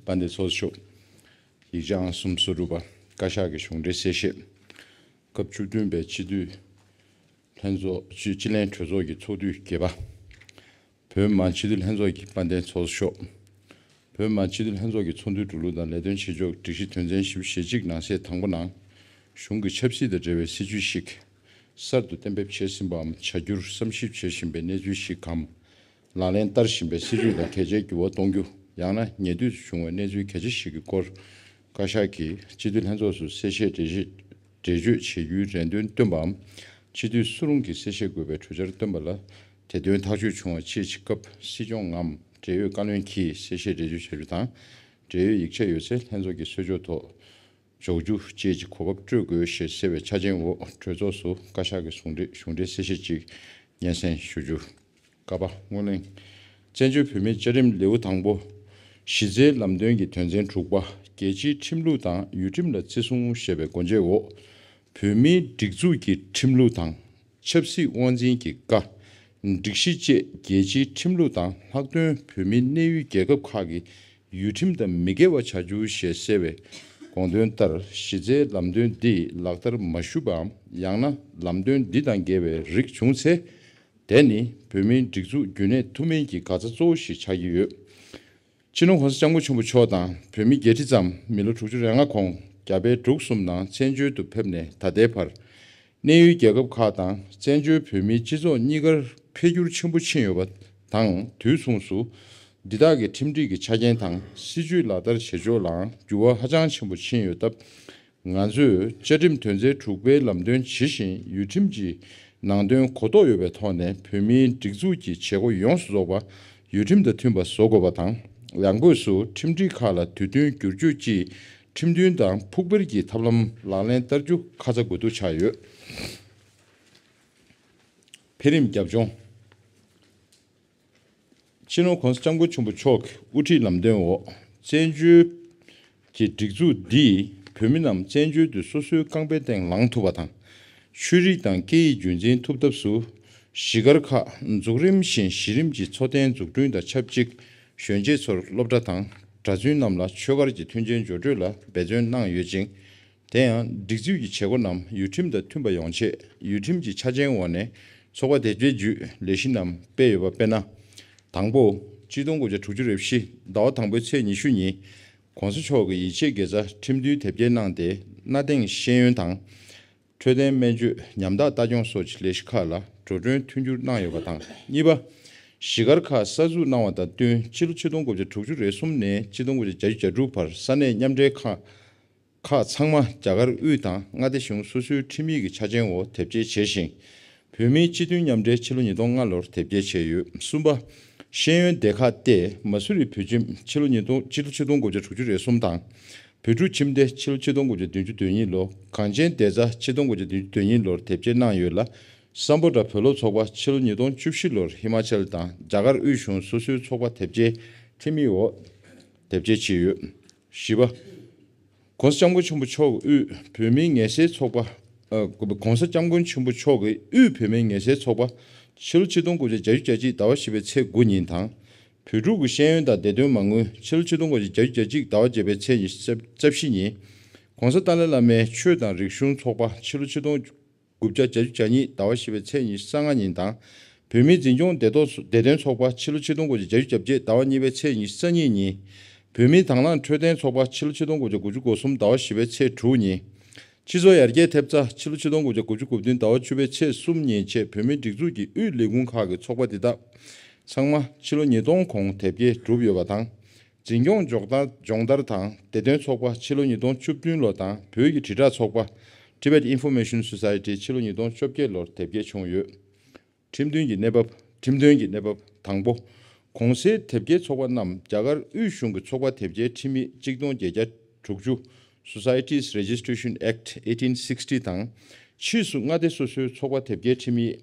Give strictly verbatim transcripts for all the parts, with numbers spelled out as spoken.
དཔལ་ལྡན་ཚོགས་གཙོ་མཆོག་ཡིག་ཆ་ཨང་གསུམ་སོ་དྲུག་པ། བཀའ་ཤག་གི་གཞུང་འབྲེལ་གསལ་བཤད། སྐབས་བཅུ་བདུན་པའི་སྤྱི་འཐུས་ལྷན་ཚོགས་སྤྱི་སྤྱི་ལྷན་གྲོས་ཚོགས་ཀྱི་ཚོགས་དུས་བརྒྱད་པ། བོད་མི་མང་སྤྱི་འཐུས་ལྷན་ཚོགས་ཀྱི་དཔལ་ལྡན་ཚོགས་གཙོ་མཆོག་བོད་མི་མང་སྤྱི་འཐུས་ལྷན་ཚོགས་ཀྱི་ཚོགས་འདུའི་འགྲོ་ལུགས་དང་ལས་དོན་བྱེད་ཕྱོགས་སྒྲིག་གཞི་དོན་ཚན་བཞི་བཅུ་ཞེ་གཅིག་ནང་གསེས་དང་པོ་ནང་། གཞུང་གི་ཆབ་སྲིད་དང་འབྲེལ་བའི་སྲིད་ཇུས་ཤིག་གསར་དུ་གཏན་འབེབས་བྱས་ཟིན་པའམ་བྱ་རྒྱུར་བསམ་ཞིབ་བྱེད་བཞིན་པའི་གནས་ཚུལ་ཞིག་གམ། ལག་ལེན་བསྟར་བཞིན་པའི་སྲིད་ཇུས་ལ་གལ་ཆེའི་འགྱུར་བ་གཏོང་རྒྱུ། ཡང་ན་ཉེ་དུས་སུ་བྱུང་བའི་གནས་ཚུལ་གལ་ཆེ་ཞིག་གི་སྐོར། བཀའ་ཤག་གིས་སྤྱི་འཐུས་ལྷན་ཚོགས་སུ་གསལ་བཤད་འགྲེལ་བཤད་འགྲེལ་བརྗོད་བྱེད་རྒྱུའི་རེ་འདུན་བཏོན་པའམ། སྤྱི་འཐུས་སུ་རུང་གིས་གསལ་བཤད་དགོས་པའི་གྲོས་འཆར་བཏོན་པ་ལ་དེ་དོན་ཐག་གཅོད་བྱུང་བ་ཅེས་ཀྱི་སྐབས་སྲིད་སྐྱོང་ངམ་འབྲེལ་ཡོད་བཀའ་བློན་གྱིས་གསལ་བཤད་འགྲེལ་བརྗོད་བྱ་རྒྱུ་དང་། འབྲེལ་ཡོད་ཡིག་ཆ་ཡོད་ཚེ་ལྷན་ཚོགས་ཀྱི་གསོལ་ལྕོག་ཐོག་འཇོག་རྒྱུ་བཅས་ཀྱི་གོ་སྐབས་སྤྲོད་དགོས་ཞེས་གསལ་བའི་ཆ་རྐྱེན་འོག་གྲོས་ཚོགས་སུ་བཀའ་ཤག་གི་གཞུང་འབྲེལ་གཞུང་འབྲེལ་གསལ་བཤད་ཅིག་སྙན་སེང་ཞུ་རྒྱུ། ཀ་པ་སྔོན་གླེང་། བཙན་བྱོལ་བོད་མིའི་བཅའ་ཁྲིམས་ལེའུ་དང་པོ། གཞི་རྩའི་ལམ་སྟོན་གྱི་དོན་ཚན་དྲུག་པ། རྒྱལ་སྤྱིའི་ཁྲིམས་ལུགས་དང་ཡུལ་ཁྲིམས་ལ་བརྩི་སྲུང་ཞེས་པའི་སྒོ་འབྱེད་འོག་བོད་མིའི་སྒྲིག་འཛུགས་ཀྱི་ཁྲིམས་ལུགས་དང་། ཆབ་སྲིད་དབང་འཛིན་གྱི་བཀའ། སྒྲིག་གཞི་བཅས་རྒྱལ་སྤྱིའི་ཁྲིམས་ལུགས་དང་ལྷག་དོན་བོད་མིའི་གནས་ཡུལ་རྒྱལ་ཁབ་ཁག་གི་ཡུལ་ཁྲིམས་དང་མི་འགལ་བ་བྱ་རྒྱུ་ཞེས་གསལ་བའི་དགོངས་དོན་ལྟར། གཞི་རྩའི་ལམ་སྟོན་འདི་ལག་བསྟར་མ་ཞུས་པའམ། ཡང་ན་ལམ་སྟོན་འདི་དང་འགལ་བའི་རིགས་བྱུང་ཚེ། དེ་ནི་བོད་མིའི་སྒྲིག་འཛུགས་རྒྱུན་གནས་ཐུབ་མིན་གྱི་དགག་རྩ་གཙོ་བོ་ཞིག་ཆགས་ཀྱི་ཡོད། སྤྱི་ནོར་༸གོང་ས་༸སྐྱབས་མགོན་ཆེན་པོ་མཆོག་དང་བོད་མི་བརྒྱད་ཁྲི་ཙམ་མི་ལོ་དྲུག་ཅུ་རེ་ལྔ་གོང་རྒྱ་བལ་འབྲུག་གསུམ་ནང་བཙན་བྱོལ་དུ་ཕེབས་ནས་ད་ལྟའི་བར། གནས་ཡུལ་རྒྱལ་ཁབ་ཁག་དང་བཙན་བྱོལ་བོད་མིའི་སྤྱི་ཚོགས་གཉིས་ཀར་འཕེལ་འགྱུར་ཆེན་པོ་ཕྱིན་ཡོད་པ་དང་། དུས་མཚུངས་སུ་འདི་དག་གི་ཁྲིམས་སྒྲིག་གི་ཆ་རྐྱེན་དང་སྲིད་ཇུས་ལག་བསྟར་བྱེད་ཕྱོགས་ལའང་འགྱུར་བ་ཧ་ཅང་ཆེན་པོ་ཕྱིན་ཡོད་སྟབས། ང་ཚོས་བཅའ་ཁྲིམས་དོན་ཚན་དྲུག་པའི་ལམ་སྟོན་ཇི་བཞིན་ཡུལ་ཁྲིམས་ཀྱི་ནང་དོན་གོ་རྟོགས་ཡོད་པའི་ཐོག་ནས་བོད་མིའི་སྒྲིག་འཛུགས་ཀྱི་བྱེད་སྒོ་ཡོངས་སུ་རྫོགས་པ་ཡུལ་ཁྲིམས་དང་མཐུན་པ་བཟོ་དགོས་པ་དང་། ཡང་སྒོས་སུ་ཁྲིམས་སྒྲིག་ཁག་ལ་དུས་བསྟུན་བསྒྱུར་བཅོས་ཀྱིས་ཁྲིམས་མཐུན་དང་ཕུགས་འཕེར་གྱི་ཐབས་ལམ་ལག་ལེན་བསྟར་རྒྱུ་ཁ་ཚ་དགོས་གཏུགས་ཆགས་ཡོད། འཕེལ་རིམ་རྒྱབ་ལྗོངས། སྤྱི་ནོར་༸གོང་ས་༸སྐྱབས་མགོན་ཆེན་པོ་མཆོག་གི་དབུ་ཁྲིད་ལམ་སྟོན་འོག་བཙན་བྱོལ་གྱི་སྒྲིག་འཛུགས་འདིས་བོད་མི་རྣམས་བཙན་བྱོལ་དུ་སོ་སོའི་རྐང་པའི་སྟེང་ལངས་ཐུབ་པ་དང་། ཆོས་རིག་དང་སྐད་ཡིག་རྒྱུན་འཛིན་ཐུབ་ཐབས་སུ། གཞིས་སྒར་ཁག་འཛུགས་རིམ་བཞིན་གཞི་རིམ་གྱི་འཚོ་རྟེན་འཛུགས་སྐྲུན་དང་ཆབས་ཅིག་གཞོན་སྐྱེས་ཚོར་སློབ་གྲྭ་དང་གྲྭ་བཙུན་རྣམས་ལ་ཆོས་སྒར་གྱི་མཐུན་རྐྱེན་སྦྱོར་སྤྲོད་ལ་འབད་བརྩོན་གནང་ཡོད་ཅིང་། དེ་ཡང་སྒྲིག་འཛུགས་ཀྱི་བྱེད་སྒོ་རྣམས་ཡུལ་ཁྲིམས་དང་མཐུན་པ་ཡོང་ཆེད་ཡུལ་ཁྲིམས་ཀྱི་ཆ་རྐྱེན་འོག་ནས་ཚོགས་པ་དེབ་སྐྱེལ་བརྒྱུད་ལས་གཞི་རྣམས་སྤེལ་ཡོད་པ། དཔེར་ན། དང་པོ། ཆིག་སྟོང་དགུ་བརྒྱ་དྲུག་ཅུ་རེ་བཞི་ཟླ་བ་དང་པོའི་ཚེས་ཉི་ཤུ་ཉིན། ༸གོང་ས་མཆོག་གིས་ཡིད་ཆེས་དགེ་རྩ་ཁྲིམས་མཐུན་དེབ་སྐྱེལ་གནང་སྟེ། གནའ་དེང་ཤེས་ཡོན་དང་། འཕྲོད་བསྟེན་སྨན་བཅོས་ཉམ་ཐག་ལྟ་སྐྱོང་སོགས་ཀྱི་ལས་གཞི་ཁག་ལ་འགྲོ་གྲོན་མཐུན་འགྱུར་གནང་ཡོད་པ་དང་། གཉིས་པ། གཞིས་སྒར་ཁག་གསར་འཛུགས་གནང་བ་དང་བསྟུན། ཕྱི་ལོ་ཆིག་སྟོང་དགུ་བརྒྱ་དྲུག་ཅུ་རེ་གསུམ་ནས་ཆིག་སྟོང་དགུ་བརྒྱ་བརྒྱད་ཅུ་གྱ་དྲུག་བར་ས་གནས་མཉམ་འབྲེལ་ཁག་ཁག་ཚང་མ་རྒྱ་གར་དབུས་དང་མངའ་སྡེ་གཞུང་སོ་སོའི་ཁྲིམས་ཡིག་གི་ཆ་རྐྱེན་འོག་དེབ་སྐྱེལ་བྱས་ཤིང་། བོད་མིའི་སྤྱི་མཐུན་མཉམ་འབྲེལ་ཕྱི་ལོ་ཉིས་སྟོང་ལྔ་ལོར་དེབ་སྐྱེལ་བྱས་ཡོད། གསུམ་པ། ཤེས་ཡོན་སྡེ་ཁག་སྟེ། མ་སུ་རི་བོད་ཁྱིམ་ཕྱི་ལོ་ཉིས་སྟོང་ཕྱི་ལོ་ཆིག་སྟོང་དགུ་བརྒྱ་དྲུག་ཅུ་རེ་གསུམ་དང་། བོད་ཕྲུག་ཁྱིམ་སྡེ་ཕྱི་ལོ་ཆིག་སྟོང་དགུ་བརྒྱ་བདུན་ཅུ་དོན་གཉིས་ལོ། གངས་ཅན་བདེ་རྩ་ཕྱི་སྟོང་དགུ་བརྒྱ་བདུན་ཅུ་དོན་གཉིས་ལོར་དེབ་སྐྱེལ་གནང་ཡོད་ལ། སམ་བྷོ་ཊ་བོད་སློབ་ཚོགས་པ་ཕྱི་ལོ་ཉིས་སྟོང་བཅུ་བཞི་ལོར་ཧི་མ་ཅལ་དང་རྒྱ་གར་དབུས་གཞུང་སོ་སོའི་ཚོགས་པ་དེབ་སྐྱེལ་ཁྲིམས་ཡིག་འོག་དེབ་སྐྱེལ་བྱས་ཡོད། བཞི་པ། ༸གོང་ས་༸སྐྱབས་མགོན་ཆེན་པོ་མཆོག་དབུས་བོད་མིའི་ངལ་སེལ་ཚོགས་པ། ཨ། ༸གོང་ས་༸སྐྱབས་མགོན་ཆེན་པོ་མཆོག་གི་དབུས་བོད་མིའི་ངལ་སེལ་ཚོགས་པ་ཕྱི་ལོ་ཆིག་སྟོང་དགུ་བརྒྱ་བརྒྱད་ཅུ་གྱ་གཅིག་ཟླ་བ་བཞི་པའི་ཚེས་དགུ་ཉིན་དང་། བོད་ཕྲུག་གི་ཤེས་ཡོན་དང་བདེ་དོན་མ་དངུལ་ཕྱི་ལོ་ཆིག་སྟོང་དགུ་བརྒྱ་བརྒྱད་ཅུ་གྱ་གཅིག་ཟླ་བ་བརྒྱད་པའི་ཚེས་ཉི་ཤུ་རྩ་བཞི་ཉིན། ༸གོང་ས་ཏཱ་ལའི་བླ་མའི་ཆོས་དང་རིག་གཞུང་ཚོགས་པ་ཕྱི་ལོ་ཆིག་སྟོང་དགུ་བརྒྱ་བརྒྱད་ཅུ་གྱ་གཉིས་ཟླ་བ་བཞི་པའི་ཚེས་ཉི་ཤུ་རྩ་ལྔ་ཉིན་དང་། བོད་མིའི་འཛིན་སྐྱོང་བདེ་ཐོག་བདེ་དོན་ཚོགས་པ་ཕྱི་ལོ་ཆིག་སྟོང་དགུ་བརྒྱ་བརྒྱད་ཅུ་གྱ་བརྒྱད་ཟླ་བ་གཉིས་པའི་ཚེས་ཉི་ཤུ་རྩ་གཉིས་ཉིན། བོད་མིའི་དང་བླངས་འཕྲོད་བསྟེན་ཚོགས་པ་ཕྱི་ལོ་ཆིག་སྟོང་དགུ་བརྒྱ་དགུ་བཅུ་གོ་གསུམ་ཟླ་བ་བཞི་པའི་ཚེས་དྲུག་ཉིན། སྤྱི་ཚོགས་ཡར་རྒྱས་ཐེབས་རྩ་ཕྱི་ལོ་ཆིག་སྟོང་དགུ་བརྒྱ་དགུ་བཅུ་གོ་བདུན་ཟླ་བ་བཅུ་པའི་ཚེས་གསུམ་ཉིན་བཅས་བོད་མིའི་སྒྲིག་འཛུགས་ཀྱི་དབུས་ལས་ཁུངས་ཁག་གི་ཚོགས་པ་འདི་དག་ཚང་མ་ཕྱི་ལོ་ཉིས་སྟོང་གོང་དེབ་སྐྱེལ་གྲུབ་ཡོད་པ་དང་། འཛིན་སྐྱོང་སྦྱོང་བརྡར་སྦྱོང་བརྡར་དང་བདེ་དོན་ཚོགས་པ་ཕྱི་ལོ་ཉིས་སྟོང་བཅུ་བདུན་ལོ་དང་བོད་ཀྱི་དྲིལ་བསྒྲགས་ཚོགས་པ་Tibet Information Society ཕྱི་ལོ་ཉིས་སྟོང་བཅོ་བརྒྱད་ལོར་དེབ་སྐྱེལ་བྱུང་ཡོད། ཁྲིམས་མཐུན་གྱི་གནས་བབ། ཁྲིམས་དོན་གྱི་གནས་བབ། དང་པོ། གོང་གསལ་དེབ་སྐྱེལ་ཚོགས་པ་རྣམས་རྒྱ་གར་དབུས་གཞུང་གི་ཚོགས་པ་དེབ་སྐྱེལ་ཁྲིམས་ཡིག་གཅིག་སྟོང་བརྒྱད་བརྒྱ་དྲུག་ཅུ། Societies Registration Act eighteen sixty དང་། ཕྱིས་སུ་མངའ་སྡེ་སོ་སོའི་ཚོགས་པ་དེབ་སྐྱེལ་ཁྲིམས་ཡིག་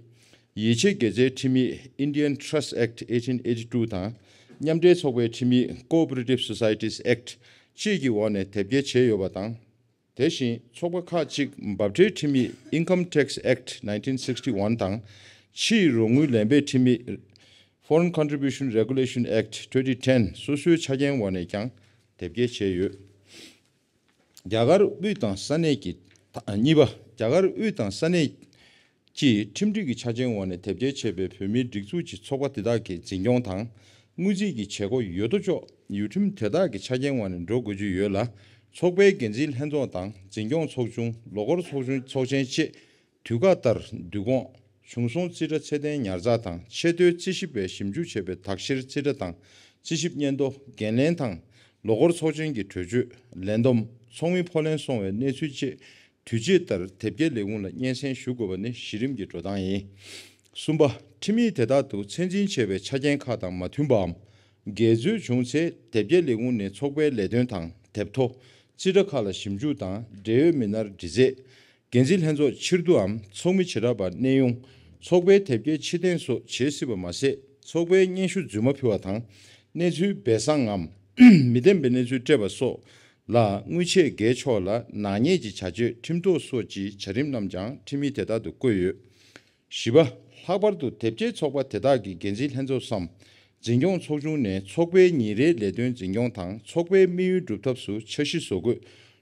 ཡིད་ཆེས་དགེ་རྩའི་ཁྲིམས་ཡིག Indian Trust Act eighteen eighty two དང་། མཉམ་འབྲེལ་ཚོགས་པའི་ཁྲིམས་ཡིག Cooperative Societies Act བཅས་ཀྱི་འོག་ནས་དེབ་སྐྱེལ་བྱས་ཡོད་པ་དང་། དེ་བཞིན་ཚོགས་པ་ཁག་ཅིག་འབབ་ཁྲལ་ཁྲིམས་ཡིག Income Tax Act nineteen sixty one དང་། ཕྱིའི་རོགས་དངུལ་ལེན་པའི་ཁྲིམས་ཡིག Foreign Contribution Regulation Act twenty ten སོ་སོའི་ཆ་རྐྱེན་འོག་ནས་ཀྱང་ དེབ་སྐྱེལ་བྱས་ཡོད། རྒྱ་གར་དབུས་དང་ས་གནས་ཀྱི། གཉིས་པ། རྒྱ་གར་དབུས་དང་ས་གནས་ཀྱིས་ཁྲིམས་སྒྲིག་གི་ཆ་རྐྱེན་འོག་ནས་དེབ་སྐྱེལ་བྱས་པའི་བོད་མིའི་སྒྲིག་འཛུགས་ཀྱི་ཚོགས་པ་དེ་དག་གི་འཛིན་སྐྱོང་དང་། དངུལ་རྩིས་ཀྱི་བྱེད་སྒོ་ཡོད་དོ་ཅོག་ཡུལ་ཁྲིམས་དེ་དག་གི་ཆ་རྐྱེན་འོག་ནས་འགྲོ་དགོས་ཀྱི་ཡོད་ལ། ཚོགས་པའི་འགན་འཛིན་ལྷན་ཚོགས་དང་འཛིན་སྐྱོང་ཚོགས་ཆུང་། ལོ་འཁོར་ཚོགས་ཆུང་ཚོགས་ཆེན་བཅས། དུས་བཀག་ལྟར་དུས་དགོངས། བྱུང་སོང་རྩིས་ཁྲ་ཚད་ལྡན་ཉར་ཚགས་དང་ཆེས་མཐོའི་རྩིས་ཞིབ་པས་ཞིབ་འཇུག་བྱས་པའི་དག་ཕྱིར་རྩིས་ཁྲ་དང་རྩིས་ཞིབ་སྙན་ཐོ། འགན་ལེན་དང་ལོ་འཁོར་ཚོགས་ཆེན་གྱི་གྲོས་ཆོད། ལས་བསྡོམས། ཚོགས་མི་ཕོགས་ལེན་སོང་བའི་གནས་ཚུལ་བཅས་དུས་བཅད་ལྟར་དེབ་སྐྱེལ་ལས་ཁུངས་ལ་སྙན་སེང་ཞུ་དགོས་པ་ནི་གཞི་རིམ་གྱི་འགྲོ་སྟངས་ཡིན། གསུམ་པ། ཁྲིམས་ཡིག་དེ་དག་ཏུ་ཚད་འཛིན་བྱས་པའི་ཆ་རྐྱེན་ཁག་དང་མ་མཐུན་པའམ། འགལ་འཛོལ་བྱུང་ཚེ་དེབ་སྐྱེལ་ལས་ཁུངས་ནས་ཚོགས་པའི་ལས་དོན་དང་དེབ་ཐོ། རྩིས་ཁྲ་ཁག་ལ་ཞིབ་འཇུག་དང་འབྲེལ་ཡོད་མི་སྣར་འདྲི་རྩད། འགན་འཛིན་ལྷན་ཚོགས་ཕྱིར་བསྡུའམ་ཚོགས་མི་བྱེ་བྲག་པར་གནས་དབྱུང་། ཚོགས་པའི་དེབ་སྐྱེལ་ཕྱིར་འཐེན་སོགས་བྱེད་སྲིད་པ་མ་ཟད། ཚོགས་པའི་སྙན་ཞུ་རྫུན་མ་ཕུལ་བ་དང་། གནས་ཚུལ་སྦས་གསང་ངམ། མི་བདེན་པའི་གནས་ཚུལ་སྤྲད་པ་སོགས་ལ་དངུལ་ཆད་འགེལ་ཆོག་ལ། ནག་ཉེས་ཀྱི་བྱ་སྤྱོད། ཁྲིམས་ཐོག་སོགས་ཀྱི་བྱ་རིམ་རྣམས་ཀྱང་ཁྲིམས་ཡིག་དེ་དག་ཏུ་བཀོད་ཡོད། བཞི་པ། ལྷག་པར་དུ་དེབ་སྐྱེལ་ཚོགས་པ་དེ་དག་གི་འགན་འཛིན་ལྷན་ཚོགས་སམ། འཛིན་སྐྱོང་ཚོགས་ཆུང་ནས་ཚོགས་པའི་ཉིན་རེའི་ལས་དོན་འཛིན་སྐྱོང་དང་ཚོགས་པའི་དམིགས་ཡུལ་སྒྲུབ་ཐབས་སུ་འཆར་གཞི་བཟོ་འགོད།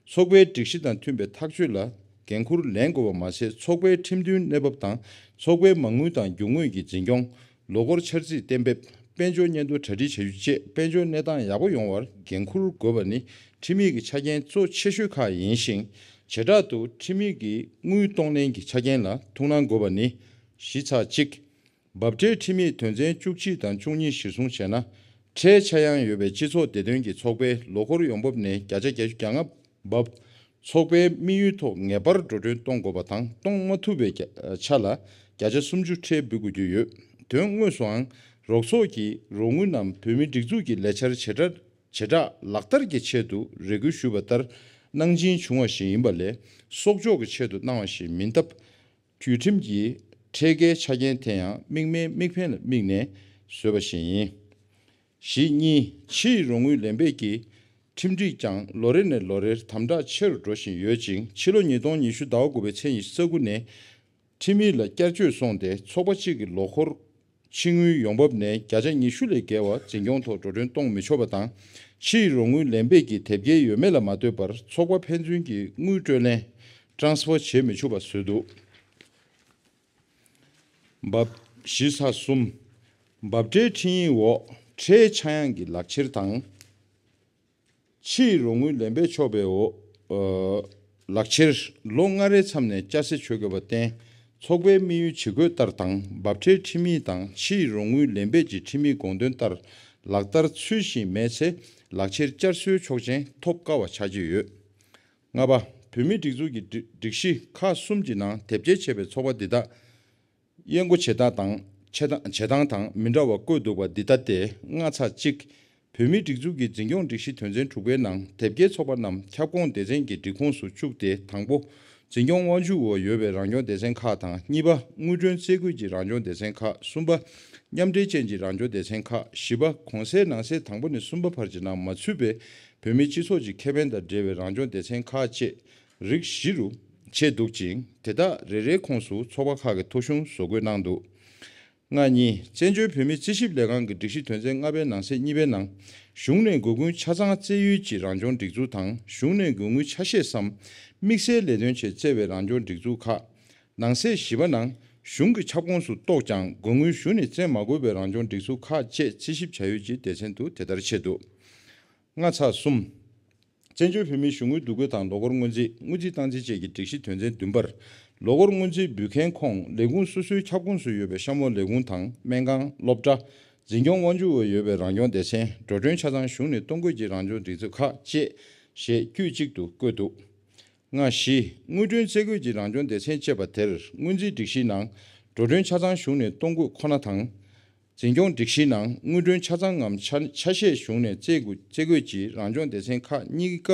ཚོགས་པའི་སྒྲིག་གཞི་དང་མཐུན་པའི་ཐག་གཅོད་ལ་འགན་འཁུར་ལེན་དགོས་པ་མ་ཟད། ཚོགས་པའི་ཁྲིམས་མཐུན་གནས་བབ་དང་ཚོགས་པའི་མ་དངུལ་དང་རྒྱུ་དངོས་ཀྱི་འཛིན་སྐྱོང་། ལོ་འཁོར་འཆར་རྩིས་གཏན་འབེབས། དཔལ་འབྱོར་སྙན་ཐོ་གྲ་སྒྲིག་བྱ་རྒྱུ་བཅས་དཔལ་འབྱོར་གནས་སྟངས་ཡག་པོ་ཡོང་བར་འགན་འཁུར་དགོས་པ་ནི་ཁྲིམས་ཡིག་གི་ཆ་རྐྱེན་གཙོ་ཆེ་ཤོས་ཁག་ཡིན་ཞིང་། བྱེ་བྲག་ཏུ་ཁྲིམས་ཡིག་གི་དངུལ་གཏོང་ལེན་གྱི་ཆ་རྐྱེན་ལ་ཐུགས་སྣང་དགོས་པ་ནི། བཞི་ཚེག་གཅིག་འབབ་ཁྲལ་ཁྲིམས་ཡིག་དོན་ཚན་བཅུ་གཅིག་དང་བཅུ་གཉིས་གཞིར་བཟུང་བྱས་ན། ཁྲལ་ཆག་ཡང་ཡོད་པའི་སྤྱི་ཚོགས་བདེ་དོན་གྱི་ཚོགས་པའི་ལོ་འཁོར་ཡོང་འབབ་ནས་བརྒྱ་ཆ་བརྒྱད་ཅུ་གྱ་ལྔ་འབབ། ཚོགས་པའི་དམིགས་ཡུལ་ཐོག་ངེས་པར་འགྲོ་གྲོན་གཏོང་དགོས་པ་དང་གཏོང་མ་ཐུབ་པའི་ཆ་ལ་བརྒྱ་ཆ་སུམ་ཅུ་ཁྲལ་འབུལ་དགོས་ཀྱི་ཡོད། དོན་དངོས་སུའང་རོགས་ཚོགས་ཀྱི་རོགས་དངུལ་རྣམས་བོད་མིའི་སྒྲིག་འཛུགས་ཀྱི་ལས་འཆར་བྱེ་བྲག་བྱེ་བྲག་ལག་བསྟར་གྱི་ཆེད་དུ་རེ་སྐུལ་ཞུས་པ་ལྟར་གནང་སྦྱིན་བྱུང་བ་ཞིག་ཡིན་པ་ལས་གསོག་འཇོག་གི་ཆེད་དུ་གནང་བ་ཞིག་མིན་སྟབས། བརྒྱུད་ཁྲིམས་ཀྱི་ཁྲལ་དཀའི་ཆ་རྐྱེན་དེ་ཡང་དམིགས་མའི་དམིགས་འབེན་ལ་དམིགས་ནས་བཟོས་པ་ཞིག་ཡིན། བཞི་གཉིས། ཕྱི་ཡི་རོགས་དངུལ་ལེན་འབེབས་ཀྱི་ཁྲིམས་སྒྲིག་ཀྱང་ལོ་རེ་ནས་ལོ་རེར་དམ་དྲག་ཆེ་རུ་འགྲོ་བཞིན་ཡོད་ཅིང་། ཕྱི་ལོ་ཉིས་སྟོང་ཉི་ཤུ་ཟླ་བ་དགུ་པའི་ཚེས་ཉི་ཤུ་རྩ་དགུ་ནས་ཁྲིམས་ཡིག་ལ་བསྐྱར་བཅོས་སོང་སྟེ། ཚོགས་པ་གཅིག་གི་ལོ་འཁོར་ཕྱི་དངུལ་ཡོང་འབབ་ནས་བརྒྱ་ཆ་ཉི་ཤུ་ལས་བརྒལ་བ་འཛིན་སྐྱོང་ཐོག་འགྲོ་གྲོན་གཏོང་མི་ཆོག་པ་དང་། ཕྱི་ཡི་རོགས་དངུལ་ལེན་འབེབས་ཀྱི་དེབ་སྐྱེལ་ཡོད་མེད་ལ་མ་ལྟོས་པར་ཚོགས་པ་ཕན་ཚུན་གྱི་དངུལ་སྤྲོད་ལེན་transfer་བྱེད་མི་ཆོག་པ་བཟོས་འདུག་འབབ། བཞི་ཚེག་གསུམ། འབབ་ཁྲལ་ཁྲིམས་ཡིག་འོག་ཁྲལ་ཆག་ཡང་གི་ལག་ཁྱེར་དང་། ཕྱི་ཡི་རོགས་དངུལ་ལེན་འབེབས་ཆོག་པའི་འོག་ཨ་ལག་ཁྱེར་ལོ་ལྔ་རེའི་མཚམས་ནས་བསྐྱར་གསོ་བྱེད་དགོས་པར་བརྟེན། ཚོགས་པའི་དམིགས་ཡུལ་ཇི་དགོས་ལྟར་དང་འབབ་ཁྲལ་ཁྲིམས་ཡིག་དང་ཕྱི་ཡི་རོགས་དངུལ་ལེན་འབེབས་ཀྱི་ཁྲིམས་ཡིག་དགོངས་དོན་ལྟར་ལག་བསྟར་ཚུལ་བཞིན་མེད་ཚེ་ལག་ཁྱེར་བསྐྱར་གསོའི་ཆོག་མཆན་ཐོབ་དཀའ་བ་ཆགས་ཀྱི་ཡོད། ལྔ་པ། བོད་མིའི་སྒྲིག་འཛུགས་ཀྱི་སྒྲིག་སྒྲིག་གཞི་ཁག་གསུམ་གྱི་ནང་དེབ་སྐྱེལ་བྱས་པའི་ཚོགས་པ་འདི་དག་དབྱེ་བགོ་བྱེད་སྟངས་དང་བྱེད་སྟངས་བྱེད་སྟངས་དང་མི་འདྲ་བ་བཀོད་འདུག་པ་འདི་ལྟ་སྟེ། ལྔ་ཚེག་གཅིག་བོད་མིའི་སྒྲིག་འཛུགས་ཀྱི་འཛིན་སྐྱོང་སྒྲིག་གཞི་དོན་ཚན་དྲུག་པའི་ནང་དེབ་སྐྱེལ་ཚོགས་པ་རྣམས་ཁྱབ་ཁོངས་སྡེ་ཚན་གྱི་སྒྲིག་ཁོངས་སུ་བཅུག་སྟེ། དང་པོ། འཛིན་སྐྱོང་དབང་ཆའི་འོག་ཡོད་པའི་རང་སྐྱོང་སྡེ་ཚན་ཁག་དང་། གཉིས་པ། དངུལ་གྲོན་རྩིས་འགོད་ཀྱི་རང་སྐྱོང་སྡེ་ཚན་ཁག་གསུམ་པ། མཉམ་འབྲེལ་ཅན་གྱི་རང་སྐྱོང་སྡེ་ཚན་ཁག་བཞི་པ། གོང་གསལ་ནང་གསལ་དང་པོ་ནས་གསུམ་པ་བར་གྱི་ནང་མ་ཚུད་པའི་བོད་མིའི་སྤྱི་ཚོགས་ཀྱི་ཁེ་ཕན་དང་འབྲེལ་བའི་རང་སྐྱོང་སྡེ་ཚན་ཁག་བཅས་རིགས་བཞི་རུ་ཕྱེ་འདུག་ཅིང་། དེ་དག་རེ་རེའི་ཁོངས་སུ་ཚོགས་པ་ཁག་གི་ཐོ་གཞུང་བཟོ་འགོད་གནང་འདུག་ལྔ་གཉིས། བཙན་བྱོལ་བོད་མིའི་རྩིས་ཞིབ་ལས་ཁང་གི་སྒྲིག་གཞི་དོན་ཚན་ལྔ་པའི་ནང་གསེས་གཉིས་པའི་ནང་། གཞུང་ནས་དགོས་མཁོའི་ཆ་ཚང་སྩལ་ཡུལ་གྱི་རང་སྐྱོང་སྒྲིག་འཛུགས་དང་། གཞུང་ནས་དགོས་མཁོའི་ཆ་ཤས་སམ་དམིགས་བསལ་ལས་དོན་ཆེད་བསྩལ་བའི་རང་སྐྱོང་སྒྲིག་འཛུགས་ཁག་ནང་གསེས་བཞི་པ་ནང་གཞུང་གི་ཁྱབ་ཁོངས་སུ་གཏོགས་ཀྱང་དགོས་དངུལ་གཞུང་ནས་བཙལ་མ་དགོས་པའི་རང་སྐྱོང་སྒྲིག་འཛུགས་ཁག་བཅས་རྩིས་ཞིབ་བྱ་ཡུལ་གྱི་སྡེ་ཚན་དུ་དེ་ལྟར་ཕྱེ་འདུག་ལྔ་ཚེག་གསུམ། བཙན་བྱོལ་བོད་མིའི་གཞུང་དངུལ་བསྡུ་འགོད་དང་ལོ་འཁོར་སྔོན་རྩིས། དངུལ་རྩིས་སྟངས་འཛིན་བཅས་ཀྱི་སྒྲིག་གཞི་དོན་ཚན་བདུན་པར། ལོ་འཁོར་སྔོན་རྩིས་འབུལ་མཁན་ཁོངས་ལས་ཁུངས་སོ་སོའི་ཁྱབ་ཁོངས་སུ་ཡོད་པའི་གཤམ་འོག་ལས་ཁུངས་དང་། སྨན་ཁང་། སློབ་གྲྭ། འཛིན་སྐྱོང་དབང་ཆའི་འོག་ཡོད་པའི་རང་སྐྱོང་སྡེ་ཚན། འགྲོ་གྲོན་ཆ་ཚང་གཞུང་ནས་གཏོང་དགོས་ཀྱི་རང་སྐྱོང་སྒྲིག་འཛུགས་ཁག་བཅས་ཞེས་དཀྱུས་གཅིག་ཏུ་བཀོད་འདུག་ལྔ་བཞི། དངུལ་གྲོན་རྩིས་འགོད་ཀྱི་རང་སྐྱོང་སྡེ་ཚན་ཅེས་པ་དེར་སྔོན་རྩིས་སྒྲིག་གཞིའི་ནང་འགྲོ་གྲོན་ཆ་ཚང་གཞུང་ནས་གཏོང་དགོས་ཁོ་ན་དང་། འཛིན་སྐྱོང་སྒྲིག་གཞིའི་ནང་དངུལ་གྲོན་ཆ་ཚང་ངམ་ཆ་ཆ་ཤས་གཞུང་ནས་རྩིས་དགོས་རྩིས་དགོས་ཀྱི་རང་སྐྱོང་སྡེ་ཚན་ཁག་གཉིས་ཀ་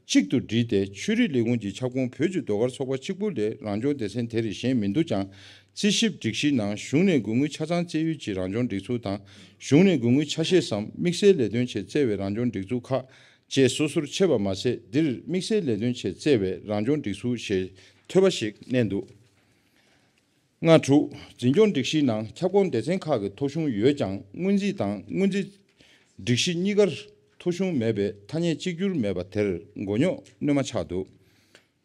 གཅིག་ཏུ་སྒྲིལ་ཏེ། ཆོས་རིག་ལས་ཁུངས་ཀྱི་ཁྱབ་ཁོངས་བོད་ཀྱི་ཟློས་གར་ཚོགས་པ་གཅིག་པུ་ལས་རང་སྐྱོང་སྡེ་ཚན་དེ་རིགས་གཞན་མི་འདུག་ཀྱང་། རྩིས་ཞིབ་སྒྲིག་གཞིའི་ནང་གཞུང་ནས་དགོས་དངུལ་ཆ་ཚང་སྩལ་ཡུལ་གྱི་རང་སྐྱོང་སྒྲིག་འཛུགས་དང་། གཞུང་ནས་དགོས་དངུལ་ཆ་ཤས་སམ་དམིགས་བསལ་ལས་དོན་ཆེད་བསྩལ་བའི་རང་སྐྱོང་སྒྲིག་འཛུགས་ཁག་བཅས་སོ་སོར་ཕྱེ་བ་མ་ཟད། འདིར་དམིགས་བསལ་ལས་དོན་ཆེད་བསྩལ་བའི་རང་སྐྱོང་སྒྲིག་འཛུགས་ཞེས་ཐོལ་པ་ཞིག་བསྣན་འདུག་ལྔ་དྲུག་འཛིན་སྐྱོང་སྒྲིག་གཞིའི་ནང་ཁྱབ་ཁོངས་སྡེ་ཚན་ཁག་གི་ཐོ་གཞུང་ཡོད་ཀྱང་། སྔོན་རྩིས་དང་སྔོན་རྩིས་སྒྲིག་གཞི་གཉིས་ཀར་ ཐོ་གཞུང་མེད་པས་ཐ་སྙད་གཅིག་གྱུར་མེད་པ་དེར་མགོ་རྙོག་སྣོན་མ་ཆགས་འདུག་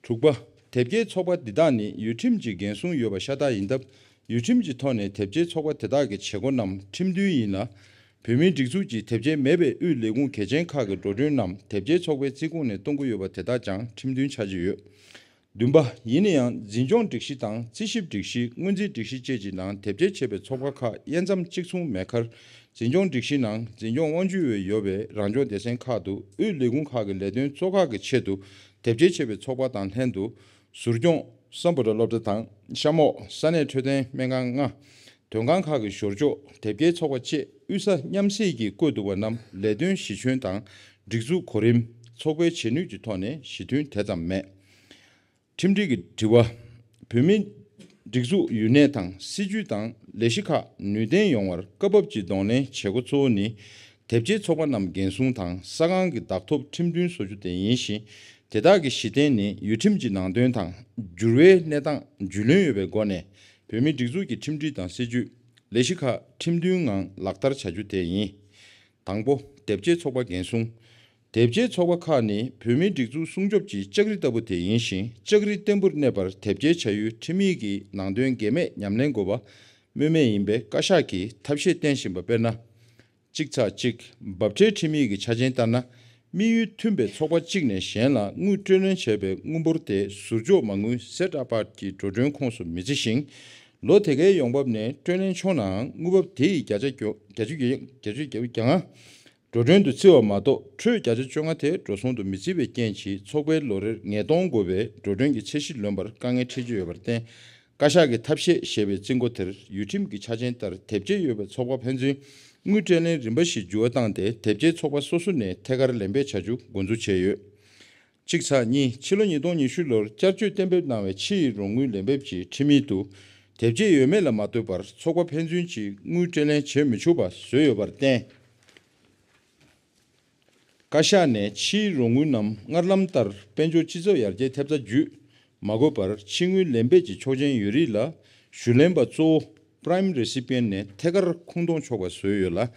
དྲུག་པ། དེབ་སྐྱེལ་ཚོགས་པ་འདི་དག་ནི་ཡུལ་ཁྲིམས་ཀྱི་འགན་སྲུང་ཡོད་པ་ཤ་སྟག་ཡིན་སྟབས། ཡུལ་ཁྲིམས་ཀྱི་ཐོག་ནས་དེབ་སྐྱེལ་ཚོགས་པ་དེ་དག་གི་བྱེད་སྒོ་རྣམས་ཁྲིམས་མཐུན་ཡིན་ལ། བོད་མིའི་སྒྲིག་འཛུགས་ཀྱི་དེབ་སྐྱེལ་མེད་པའི་དབུས་ལས་ཁུངས་གལ་ཆེན་ཁག་གི་འགྲོ་གྲོན་རྣམས་དེབ་སྐྱེལ་ཚོགས་པའི་རྩིས་ཁོངས་ནས་གཏོང་གི་ཡོད་པ་དེ་དག་ཀྱང་ཁྲིམས་མཐུན་ཆགས་ཀྱི་ཡོད། བདུན་པ། ཡིན་ན་ཡང་འཛིན་སྐྱོང་སྒྲིག་གཞི་དང་རྩིས་ཞིབ་སྒྲིག་གཞི། སྔོན་རྩིས་སྒྲིག་གཞི་བཅས་ཀྱི་ནང་དེབ་སྐྱེལ་བྱས་པའི་ཚོགས་པ་ཁག་དབྱེ་མཚམས་གཅིག་མཚུངས་མེད་ཁར། འཛིན་སྐྱོང་སྒྲིག་གཞི་ནང་འཛིན་སྐྱོང་དབང་སྒྱུར་བས་ཡོད་པའི་རང་སྐྱོང་སྡེ་ཚན་ཁག་ཏུ་དབུས་ལས་ཁུངས་ཁག་གི་ལས་དོན་གཙོ་ཁག་གི་ཆེད་དུ་དེབ་སྐྱེལ་བྱས་པའི་ཚོགས་པ་དང་ལྷན་དུ། ཟུར་སྐྱོང་། སམ་བྷོ་ཊ་སློབ་གྲྭ་དང་གཤམ་འོག་ས་གནས་འཕྲོད་བསྟེན་སྨན་ཁང་ལྔ། དོན་ཁང་ཁག་གི་ཞོར་ཕྱོགས་དེབ་སྐྱེལ་ཚོགས་པ་བཅས་དབུས་ས་མཉམ་བསྲེས་ཀྱིས་བཀོད་འདུག་པ་རྣམས་ལས་དོན་གཞི་ཁྱོན་དང་སྒྲིག་འཛུགས་གོ་རིམ། ཚོགས་པའི་བྱེད་ནུས་ཀྱི་ཐོག་ནས་ཞི་མཐུན་དེ་ཙམ་མེད། ཁྲིམས་སྒྲིག་གི་དྲི་བ། བོད་མིའི་སྒྲིག་འཛུགས་ཡུན་གནས་དང་སྲིད་ཇུས་དང་ལས་གཞི་ཁག་ནུས་ལྡན་ཡོང་བར་སྐབས་བབ་ཀྱི་གདོང་ལེན་བྱེད་སྒོ་གཙོ་བོ་ནི། དེབ་སྐྱེལ་ཚོགས་པ་རྣམས་འགན་སྲུང་དང་ས་ཁང་གི་བདག་ཐོབ་ཁྲིམས་མཐུན་བཟོ་རྒྱུ་དེ་ཡིན་ཞིང་། དེ་དག་གི་གཞི་རྟེན་ནི་ཡུལ་ཁྲིམས་ཀྱི་ནང་དོན་དང་འགྱུར་བའི་གནས་སྟངས་རྒྱུས་ལོན་ཡོད་པའི་སྒོ་ནས་བོད་མིའི་སྒྲིག་འཛུགས་ཀྱི་ཁྲིམས་སྒྲིག་དང་སྲིད་ཇུས། ལས་གཞི་ཁག་ཁྲིམས་མཐུན་ངང་ལག་བསྟར་བྱ་རྒྱུ་དེ་ཡིན། དང་པོ། དེབ་སྐྱེལ་ཚོགས་པ་འགན་སྲུང་། དེབ་སྐྱེལ་ཚོགས་པ་ཁག་ནི་བོད་མིའི་སྒྲིག་འཛུགས་སྲུང་སྐྱོབ་ཀྱི་ལྕགས་རི་ལྟ་བུ་དེ་ཡིན་ཞིང་། ལྕགས་རི་བརྟན་པོར་གནས་པར་དེབ་སྐྱེལ་བྱ་ཡུལ་ཁྲིམས་ཡིག་གི་ནང་དོན་འགལ་མེད་ཉམས་ལེན་དགོས་པ་སྨོས་མེད་ཡིན་པས་བཀའ་ཤག་གིས་ཐབས་ཤེས་བསྟེན་བཞིན་པ་དཔེར་ན། གཅིག་ཚེག་གཅིག་འབབ་ཁྲལ་ཁྲིམས་ཡིག་གི་ཆ་རྐྱེན་ལྟར་ན། དམིགས་ཡུལ་མཐུན་པའི་ཚོགས་པ་གཅིག་ནས་གཞན་ལ་དངུལ་སྤྲོད་ལེན་བྱས་པའི་དངུལ་འབོར་དེ་ཟུར་འཇོག་མ་དངུལ་སེཊ་ཨ་པ་ཊི་ཀྱི་འགྲོ་གྲོན་ཁོངས་སུ་མི་བརྩི་ཞིང་། ལོ་དེ་གའི་ཡོང་འབབ་ནས་སྤྲོད་ལེན་ཆོག་ནའང་དངུལ་འབབ་དེ་ཡི་བརྒྱ་ཆ་བརྒྱ་ཆ་བརྒྱ་ཆ་བརྒྱ་ཆ་བརྒྱ་ལྔ། འགྲོ་གྲོན་དུ་བརྩི་བ་མ་གཏོགས་ཁྲོད་བརྒྱ་ཆ་བཅོ་ལྔ་དེ་འགྲོ་སོང་དུ་མི་བརྩི་བའི་རྐྱེན་གྱིས་ཚོགས་པའི་ལོ་རེར་ཉིས་སྟོང་དགོས་པའི་འགྲོ་གྲོན་གྱི་ཚད་གཞི་ལོན་པར་དཀའ་ངལ་འཕྲད་ཀྱི་ཡོད་པར་བརྟེན། བཀའ་ཤག་གི་ཐབས་ཤེས་ཞེས་པའི་རྩིས་འགོ་དེར་ཡུལ་ཁྲིམས་ཀྱི་ཆ་རྐྱེན་ལྟར་དེབ་སྐྱེལ་ཡོད་པའི་ཚོགས་པ་ཕན་ཚུན་དངུལ་སྤྲོད་ལེན་རིམ་པ་ཞིག་འགྱུར་བ་བཏང་སྟེ་དེབ་སྐྱེལ་ཚོགས་པ་སོ་སོ་ནས་ཐད་ཀར་ལེན་འབེབས་བྱ་རྒྱུ་འགོ་འཛུགས་བྱས་ཡོད། གཅིག་ཚེག་གཉིས། ཕྱི་ལོ་ཉིས་སྟོང་ཉི་ཤུ་ལོར་བསྐྱར་བཅོས་གཏན་འབེབས་གནང་བའི་ཕྱིའི་རོགས་དངུལ་ལེན་འབེབས་ཀྱི་ཁྲིམས་ཡིག་ཏུ། དེབ་སྐྱེལ་ཡོད་མེད་ལ་མ་ལྟོས་པར་ཚོགས་པ་ཕན་ཚུན་གྱིས་དངུལ་སྤྲོད་ལེན་བྱེད་མི་ཆོག་པ་བཟོས་ཡོད་པར་བརྟེན། བཀའ་ཤག་ནས་ཕྱིའི་རོགས་དངུལ་རྣམས་སྔར་ལམ་ལྟར་དཔལ་འབྱོར་སྤྱི་ཚོགས་ཡར་རྒྱས་ཐེབས་རྩ་བརྒྱུད་མ་དགོས་པར་ཕྱི་དངུལ་ལེན་འབེབས་ཀྱི་ཆོག་མཆན་ཡོད་རིགས་ལ་ཞུ་ལེན་པ་གཙོ་བོ་Prime Recipient ནས་ཐད་ཀར་ཁུངས་གཏོང་ཆོག་པ་བཟོས་ཡོད་ལ།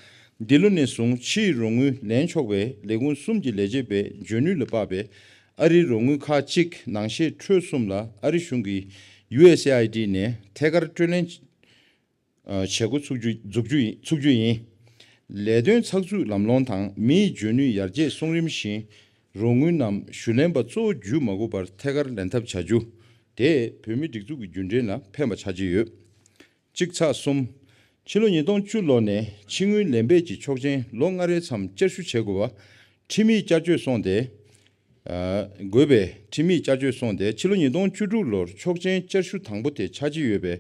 འདི་ལོ་ནས་བཟུང་ཕྱིའི་རོགས་དངུལ་ལེན་ཆོག་པའི་ལས་ཁུངས་གསུམ་གྱི་ལས་བྱེད་པས་འཇོན་ནུས་ལ་དཔག་པའི་ཨ་རིའི་རོགས་དངུལ་ཁག་གཅིག་ནང་བཞིན་ཁྲོད་གསུམ་ལ་ཨ་རི་གཞུང་གི་ཡུ་ཨེས་ཨེ་ཨའི་ཌི་ནས་ཐད་ཀར་སྤྲོད་ལེན་བྱེད་འགོ་ཚུགས་རྒྱུ་འཛུགས་རྒྱུ་ཡིན་ཚུགས་རྒྱུ་ཡིན། ལས་དོན་ཚགས་ཚུད་ལམ་ལྷོང་དང་མིའི་འཇོན་ནུས་ཡར་རྒྱས་སོང་རིམ་བཞིན་རོགས་དངུལ་རྣམས་ཞུ་ལེན་པ་གཙོ་བོ་བརྒྱུད་མ་དགོས་པར་ཐད་ཀར་ལེན་ཐབས་བྱ་རྒྱུ། དེས་བོད་མིའི་སྒྲིག་འཛུགས་ཀྱི་རྒྱུན་འབྲེལ་ལ་ཕན་པ་ཆགས་ཀྱི་ཡོད། གཅིག་ཚེག་གསུམ། ཕྱི་ལོ་ཉིས་སྟོང་བཅུ་ལོ་ནས་ཕྱི་དངུལ་ལེན་འབེབས་ཀྱི་ཆོག་མཆན་ལོ་ལྔ་རེའི་མཚམས་བསྐྱར་ཞུ་བྱེད་དགོས་པ། ཁྲིམས་ཡིག་བསྐྱར་བཅོས་སོང་སྟེ། དགོས་པའི་ཁྲིམས་ཡིག་བསྐྱར་བཅོས་སོང་སྟེ་ཕྱི་ལོ་ཉིས་སྟོང་བཅུ་དྲུག་ལོར་ཆོག་མཆན་བསྐྱར་ཞུ་དང་པོ་དེ་ཆགས་ཀྱི་ཡོད་པས།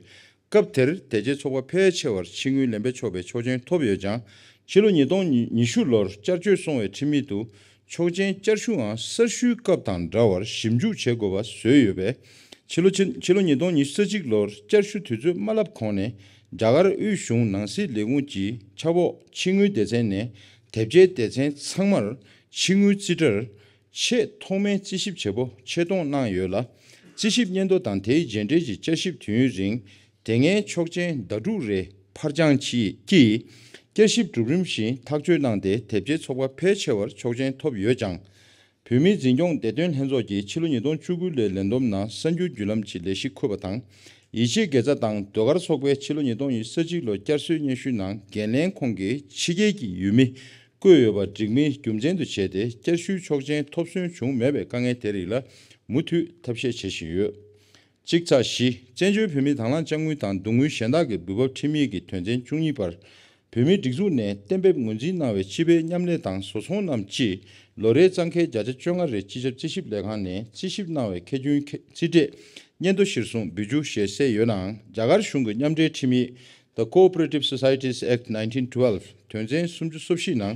སྐབས་དེར་དེ་རྗེས་ཚོགས་པ་ཕལ་ཆེ་བར་ཕྱི་དངུལ་ལེན་འབེབས་ཆོག་པའི་ཆོག་མཆན་ཐོབ་ཡོད་ཀྱང་། ཕྱི་ལོ་ཉིས་སྟོང་ཉི་ཤུ་ལོར་བསྐྱར་བཅོས་སོང་བའི་ཁྲིམས་ཡིག་ཏུ། ཆོག་མཆན་བསྐྱར་ཞུའང་གསར་ཞུའི་སྐབས་དང་འདྲ་བར་ཞིབ་འཇུག་བྱེད་དགོས་པ་བཟོས་ཡོད་པས། ཕྱི་ལོ་ཕྱི་ཕྱི་ལོ་ཉིས་སྟོང་ཉི་ཤུ་རྩ་གཅིག་ལོར་བསྐྱར་ཞུ་དུས་ཚོད་མ་བསླབས་གོང་ནས་རྒྱ་གར་དབུས་གཞུང་ནང་སྲིད་ལས་ཁུངས་ཀྱི་ཆབ་འོག་ཕྱི་དངུལ་སྡེ་ཚན་ནས་དེབ་སྐྱེལ་སྡེ་ཚན་ཚང་མར་ཕྱི་དངུལ་རྩིས་ཁྲར་ཆེས་ཐོག་མའི་རྩིས་ཞིབ་བྱེད་པོ་ཆེད་གཏོང་གནང་ཡོད་ལ། རྩིས་ཞིབ་སྙན་ཐོ་དང་དེའི་རྗེས་འབྲེལ་གྱི་བསྐྱར་ཞིབ་དུས་ཡུན་རིང་། དེ་སྔའི་ཆོག་མཆན་ཟླ་དྲུག་རེ་ཕར་འགྱངས་ཀྱིས་ཀྱིས་བསྐྱར་ཞིབ་གྲུབ་རིམ་བཞིན་ཐག་གཅོད་གནང་སྟེ་དེབ་སྐྱེལ་ཚོགས་པ་ཕལ་ཆེ་བར་ཆོག་མཆན་ཐོབ་ཡོད་ཀྱང་། བོད་མིའི་འཛིན་སྐྱོང་བདེ་དོན་ལྷན་ཚོགས་ཀྱིས་ཕྱི་ལོ་ཉིས་སྟོང་བཅུ་དགུ་ལོའི་ལས་བསྡོམས་ནང་གསར་འགྱུར་བརྒྱུད་ལམ་གྱི་ལས་གཞི་འཁོད་པ་དང་། ཡིད་ཆེས་དགེ་རྩ་དང་ཟློས་གར་ཚོགས་པས་ཕྱི་ལོ་ཉིས་སྟོང་ཉི་ཤུ་རྩ་གཅིག་ལོ་བསྐྱར་གསོའི་སྙན་ཞུའི་ནང་འགན་ལེན་ཁོངས་ཀྱི་ཕྱི་རྒྱལ་གྱི་ཡུལ་མི་བཀོད་ཡོད་པ་འགྲིག་མིན་རྒྱུ་མཚན་དུ་བྱས་ཏེ་བསྐྱར་ཞུའི་ཆོག་མཆན་ཐོབ་སོན་བྱུང་མེད་པའི་དཀའ་ངལ་དེ་རིགས་ལ་མུ་མཐུད་ཐབས་ཤེས་བྱེད་བཞིན་ཡོད། གཅིག་ཚེག་བཞི། བཙན་བྱོལ་བོད་མིའི་དང་བླངས་དཔྱ་དངུལ་དང་བསྡུ་དངུལ་གཞན་དག་གི་འབུལ་འབབ་ཁྲིམས་ཡིག་གི་དོན་ཚན་བཅུ་གཉིས་པར། བོད་མིའི་སྒྲིག་འཛུགས་ནས་གཏན་འབེབས་ངོས་འཛིན་གནང་བའི་སྤྱི་པའི་མཉམ་ལས་དང་བཟོ་ཚོང་རྣམས་ཀྱིས་ལོ་རེའི་གཙང་ཁེལ་བརྒྱ་ཆ་བཅོ་ལྔ་རེ་སྤྱི་ཁྱབ་རྩིས་ཞིབ་ལས་ཁང་ནས་རྩིས་ཞིབ་གནང་བའི་ཁེ་གྱོན་རྩིས་སྤྲད་སྙན་ཐོ་གཞིར་བཟུང་འབུལ་རྒྱུ་ཞེས་གསལ་ཡོད་ནའང་། རྒྱ་གར་གཞུང་གི་མཉམ་འབྲེལ་ཁྲིམས་ཡིག་The Cooperative Societies Act nineteen twelve དོན་ཚན་སུམ་ཅུ་སོ་བཞི་ནང་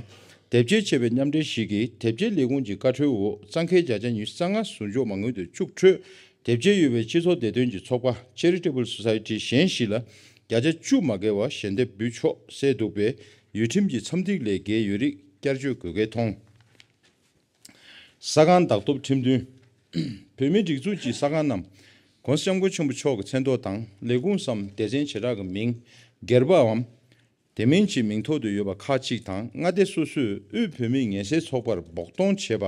དེབ་སྐྱེལ་བྱས་པའི་མཉམ་འབྲེལ་ཞིག་གིས་དེབ་སྐྱེལ་ལས་ཁུངས་ཀྱི་བཀའ་འཁྲོལ་འོག་གཙང་ཁེལ་བརྒྱ་ཆ་ཉི་ཤུ་རྩ་ལྔ་ཟུར་འཇོག་མ་དངུལ་དུ་བཅུག་འཕྲོས། དེབ་སྐྱེལ་ཡོད་པའི་སྤྱི་ཚོགས་བདེ་དོན་གྱི་ཚོགས་པ་Charitable Society གཞན་ཞིག་ལ་བརྒྱ་ཆ་བཅུ་མ་བརྒལ་བ་ཞལ་འདེབས་འབུལ་ཆོག་གསལ་འདུག་པས། ཡུལ་ཁྲིམས་ཀྱི་མཚམས་ཐིག་ལས་འགལ་ཡོད་རིགས་བསྐྱར་བཅོས་དགོས་གལ་མཐོང་། ས་ཁང་བདག་ཐོབ་ཁྲིམས་མཐུན། བོད་མིའི་སྒྲིག་འཛུགས་ཀྱི་ས་ཁང་རྣམས་༸གོང་ས་༸སྐྱབས་མགོན་ཆེན་པོ་མཆོག་གི་མཚན་ཐོག་དང་ལས་ཁུངས་སམ་སྡེ་ཚན་བྱེ་བྲག་གི་མིང་སྒེར་པའམ། དེ་མིན་གྱི་མིང་ཐོག་ཏུ་ཡོད་པ་ཁག་ཅིག་དང་མངའ་སྡེ་སོ་སོས་དབུས་བོད་མིའི་ངལ་སེལ་ཚོགས་པར་འབོག་གཏོང་བྱས་པ་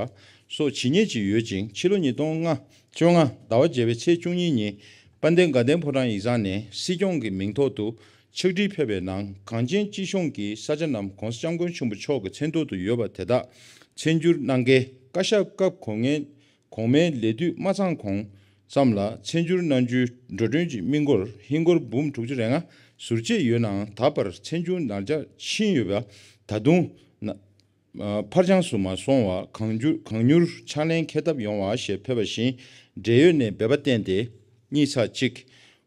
སོགས་ཇི་སྙེད་ཅིག་ཡོད་ཅིང་། ཕྱི་ལོ་ཉིས་སྟོང་ལྔ་བཅོ་ལྔ་ཟླ་བ་བརྒྱད་པའི་ཚེས་བཅུ་གཉིས་ཉིན་དཔལ་ལྡན་དགའ་ལྡན་ཕོ་བྲང་ཡིག་ཚང་ནས་སྲིད་སྐྱོང་གི་མིང་ཐོག་ཏུ་ཕྱག་བྲིས་ཕེབས་པའི་ནང་། གངས་ཅན་སྐྱིད་གཤོངས་ཀྱི་ས་ཆ་རྣམས་༸གོང་ས་༸སྐྱབས་མགོན་ཆེན་པོ་མཆོག་གི་མཚན་ཐོག་ཏུ་ཡོད་པ་དེ་དག་མཚན་སྒྱུར་གནང་གལ། བཀའ་ཤག་སྐབས་གོང་ངན་གོང་མའི་ལས་དུས་མ་ཚང་གོང་ཙམ་ལ་མཚན་སྒྱུར་གནང་རྒྱུའི་འགྲོ་གྲོན་གྱི་དམིགས་སྒོར་ཧིན་སྒོར་འབུམ་དྲུག་ཅུ་རེ་ལྔ་ཟུར་བཅད་ཡོད་ནའང་། ད་བར་མཚན་སྒྱུར་ནར་འགྱངས་ཕྱིན་ཡོད་པ་ད་དུང་ན་ཨ་ཕར་འགྱངས་སུ་མ་སོང་བར་གང་འགྱུར་གང་མྱུར་ཕྱག་ལེན་འཁེལ་ཐབས་ཡོང་བ་ཞེས་ཕེབས་པ་བཞིན་འབྲེལ་ཡོད་ནས་འབད་པ་བསྟན་ཏེ། གཉིས་ཚེག་གཅིག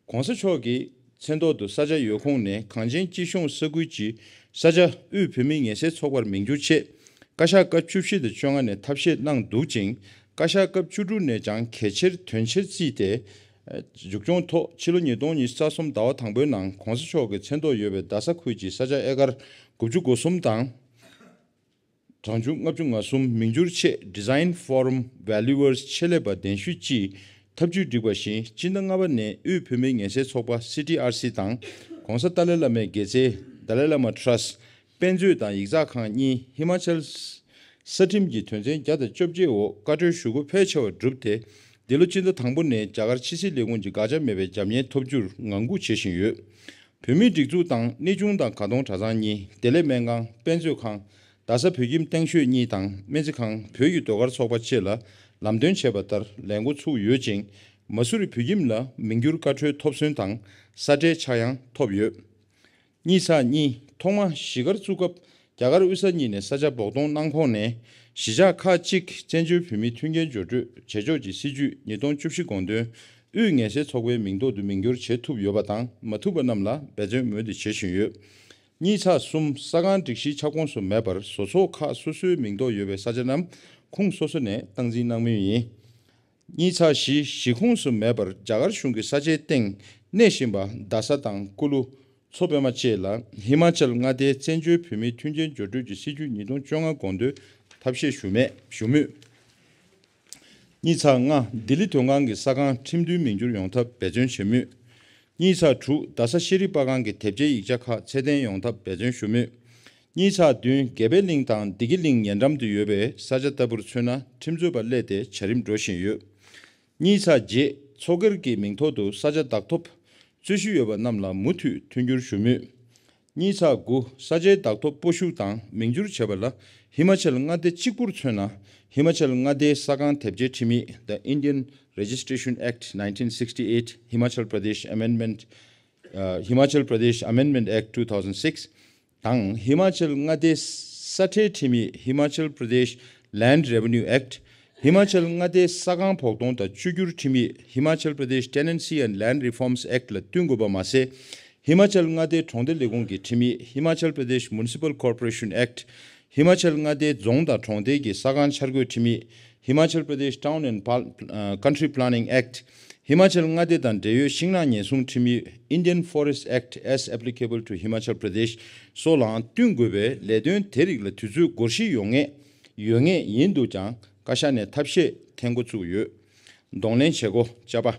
༸གོང་ས་མཆོག་གི་མཚན་ཐོག་ཏུ་ས་ཆ་ཡོད་ཁུངས་ནས་གངས་ཅན་སྐྱིད་གཤོངས་ས་ཁུལ་གྱི་ས་ཆ་དབུས་བོད་མིའི་ངལ་སེལ་ཚོགས་པར་མིང་བསྒྱུར་ཆེད། བཀའ་ཤག་སྐབས་བཅུ་བཞི་དང་བཅོ་ལྔ་ནས་ཐབས་ཤེས་གནང་འདུག་ཅིང་། བཀའ་ཤག་སྐབས་བཅུ་དྲུག་ནས་ཀྱང་གལ་ཆེར་དོན་ཆེར་བརྩིས་ཏེ། མཇུག་སྐྱོང་ཐོག་ཕྱི་ལོ་ཉིས་སྟོང་ཉི་ཤུ་རྩ་གསུམ་ཟླ་བ་དང་པོའི་ནང་༸གོང་ས་མཆོག་གི་མཚན་ཐོག་ཡོད་པའི་རྡ་ས་ཁུལ་གྱི་ས་ཆ་ཨེ་ཀར་དགུ་བཅུ་གོ་གསུམ་དང་། གྲངས་ཆུང་ལྔ་བཅུ་ང་གསུམ་མིང་བསྒྱུར་ཆེད་Design Forum Valuers ཆེད་ལས་པ་གདན་ཞུས་ཀྱིས་ཐབས་ཇུས་བསྒྲིགས་པ་བཞིན། སྤྱི་ཟླ་ལྔ་པ་ནས་དབུས་བོད་མིའི་ངལ་སེལ་ཚོགས་པ་སི་ཊི་ཨར་སི་དང་༸གོང་ས་ཏཱ་ལའི་བླ་མའི་དགེ་རྩའི་Dalai Lama Trust དཔེ་མཛོད་དང་ཡིག་ཚགས་ཁང་གཉིས་ཧི་མ་ཅལ་ས་ཁྲིམས་ཀྱི་དོན་ཚན་བརྒྱ་དང་བཅོ་བརྒྱད་འོག་བཀའ་འཁྲོལ་ཞུ་སྒོ་ཕལ་ཆེ་བ་གྲུབ་སྟེ། འདི་ལོ་སྤྱི་ཟླ་དང་པོ་ནས་རྒྱ་གར་ཕྱི་སྲིད་ལས་ཁུངས་ཀྱི་དགག་བྱ་མེད་པའི་རྒྱབ་གཉེར་ཐོབ་རྒྱུར་ངང་སྒུག་བྱེད་བཞིན་ཡོད། བོད་མིའི་སྒྲིག་འཛུགས་དང་གནས་ཆུང་དང་དགའ་གདོང་གྲྭ་ཚང་གཉིས། བདེ་ལེགས་སྨན་ཁང་། དཔེ་མཛོད་ཁང་། རྡ་ས་བོད་ཁྱིམ་སྟེང་ཤོད་གཉིས་དང་སྨན་རྩིས་ཁང་། བོད་ཀྱི་ཟློས་གར་ཚོགས་པ་བཅས་ལ་ལམ་སྟོན་བྱས་པ་ལྟར་ལས་འགོ་ཚུགས་ཡོད་ཅིང་། མ་སུ་རི་བོད་ཁྱིམ་ལ་མིང་བསྒྱུར་བཀའ་འཁྲོལ་ཐོབ་སོན་དང་ས་ཁྲའི་ཆག་ཡང་ཐོབ་ཡོད། གཉིས་ཚེག་གཉིས། ཐོག་མ་གཞིས་སྒར་བཙུགས་སྐབས་རྒྱ་གར་དབུས་ས་གཉིས་ནས་ས་ཆ་འབོག་གཏོང་གནང་ཁོངས་ནས་གཞིས་ཆགས་ཁག་ཅིག་བཙན་བྱོལ་བོད་མིའི་མཐུན་རྐྱེན་སྦྱོར་སྤྲོད་བྱེད་ཕྱོགས་ཀྱི་སྲིད་ཇུས་ཉིས་སྟོང་བཅུ་བཞི་དགོངས་དོན་དབུས་ངལ་སེལ་ཚོགས་པའི་མིང་ཐོག་ཏུ་མིང་བསྒྱུར་བྱེད་ཐུབ་ཡོད་པ་དང་མ་ཐུབ་པ་རྣམས་ལ་འབད་བརྩོན་མུ་མཐུད་བྱེད་བཞིན་ཡོད། གཉིས་ཚེག་གསུམ། ས་ཁང་སྒྲིག་གཞིའི་ཁྱབ་ཁོངས་སུ་མེད་པར་བཟོ་ཚོགས་ཁག་སོ་སོའི་མིང་ཐོག་ཡོད་པའི་ས་ཆ་རྣམས་ཁུངས་སོ་སོ་ནས་སྟངས་འཛིན་གནང་མུས་ཡིན། གཉིས་ཚེག་བཞི། གཞི་ཁོངས་སུ་མེད་པར་རྒྱ་གར་གཞུང་གི་ས་ཆའི་སྟེང་གནས་བཞིན་པ་རྡ་ས་དང་ཀུ་ལུ། མཚོ་པདྨ་བཅས་ལ་ཧི་མ་ཅལ་མངའ་སྡེའི་བཙན་བྱོལ་བོད་མིའི་མཐུན་རྐྱེན་སྦྱོར་སྤྲོད་ཀྱི་སྲིད་ཇུས་ཉིས་སྟོང་བཅོ་ལྔ་དགོངས་དོན་ཐབས་ཤེས་ཞུ་མེད། ཞུ་མུས། གཉིས་ཚེག་ལྔ། ལྡི་ལི་མདོ་ཁང་གི་ས་ཁང་ཁྲིམས་མཐུན་མིང་བསྒྱུར་ཡོང་ཐབས་འབད་བརྩོན་བྱེད་མུས། གཉིས་ཚེག་དྲུག། རྡ་ས་ཤེས་རིག་པར་ཁང་གི་དེབ་སྐྱེལ་ཡིག་ཆ་ཁག་ཚད་ལྡན་ཡོང་ཐབས་འབད་བརྩོན་ཞུ་མུས། གཉིས་ཚེག་བདུན། དགེ་འཕེལ་གླིང་དང་བདེ་སྐྱིད་གླིང་ཉེ་འགྲམ་དུ་ཡོད་པའི་ས་ཆ་ལྟ་བུར་མཚོན་ན་ཁྲིམས་རྩོད་པ་སླེབས་ཏེ་བྱ་རིམ་འགྲོ་བཞིན་ཡོད། གཉིས་ཚེག་བརྒྱད། མཚོ་སྒེར་གྱི་མིང་ཐོག་ཏུ་ས་ཆ་བདག་ཐོབ་རྩོད་གཞི་ཡོད་པ་རྣམས་ལ་མུ་མཐུད་མཐུན་འགྱུར་ཞུ་མུས། གཉིས་ཚེག་དགུ། ས་ཆའི་བདག་ཐོབ་སྤོ་བཤུག་དང་མིང་བསྒྱུར་བྱས་པ་ལ་ཧི་མ་ཅལ་མངའ་སྡེ་གཅིག་པུར་མཚོན་ན་ཧི་མ་ཅལ་མངའ་སྡེའི་ས་ཁང་དེབ་སྐྱེལ་ཁྲིམས་ཡིག The Indian Registration Act nineteen sixty-eight, Himachal Pradesh Amendment, uh, Himachal Pradesh Amendment Act two thousand six དང་། ཧི་མ་ཅལ་མངའ་སྡེའི་ས་ཁྲལ་ཁྲིམས་ཡིག Himachal Pradesh Land Revenue Act, ཧི་མ་ཅལ་མངའ་སྡེའི་ས་ཁང་བོགས་གཏོང་དང་བཅོས་བསྒྱུར་ཁྲིམས་ཡིག Himachal Pradesh Tenancy and Land Reforms Act ལ་བསྟུན་དགོས་པ་མ་ཟད། ཧི་མ་ཅལ་མངའ་སྡེའི་གྲོང་སྡེ་ལས་ཁུངས་ཀྱི་ཁྲིམས་ཡིག Himachal Pradesh Municipal Corporation Act, ཧི་མ་ཅལ་མངའ་སྡེའི་རྫོང་དང་གྲོང་སྡེ་གི་ས་ཁང་འཆར་འགོད་ཁྲིམས་ཡིག Himachal Pradesh Town and Pal- uh, Country Planning Act, ཧི་མ་ཅལ་མངའ་སྡེ་དང་འབྲེལ་ཡོད་ཤིང་ནགས་ཉེན་སྲུང་ཁྲིམས་ཡིག Indian Forest Act as applicable to Himachal Pradesh སོགས་ལའང་བསྟུན་དགོས་པས། ལས་དོན་དེ་རིགས་ལ་དུས་ཚོད་འགོར་གཞི་ཡོད་ངེས་ཡོད་ངེས་ཡིན་འདུག་ཀྱང་། བཀའ་ཤག་ནས་ཐབས་ཤེས་འཐེན་འགོ་བཙུགས་ཡོད། གདོང་ལེན་བྱེད་སྒོ་བཅའ་པ།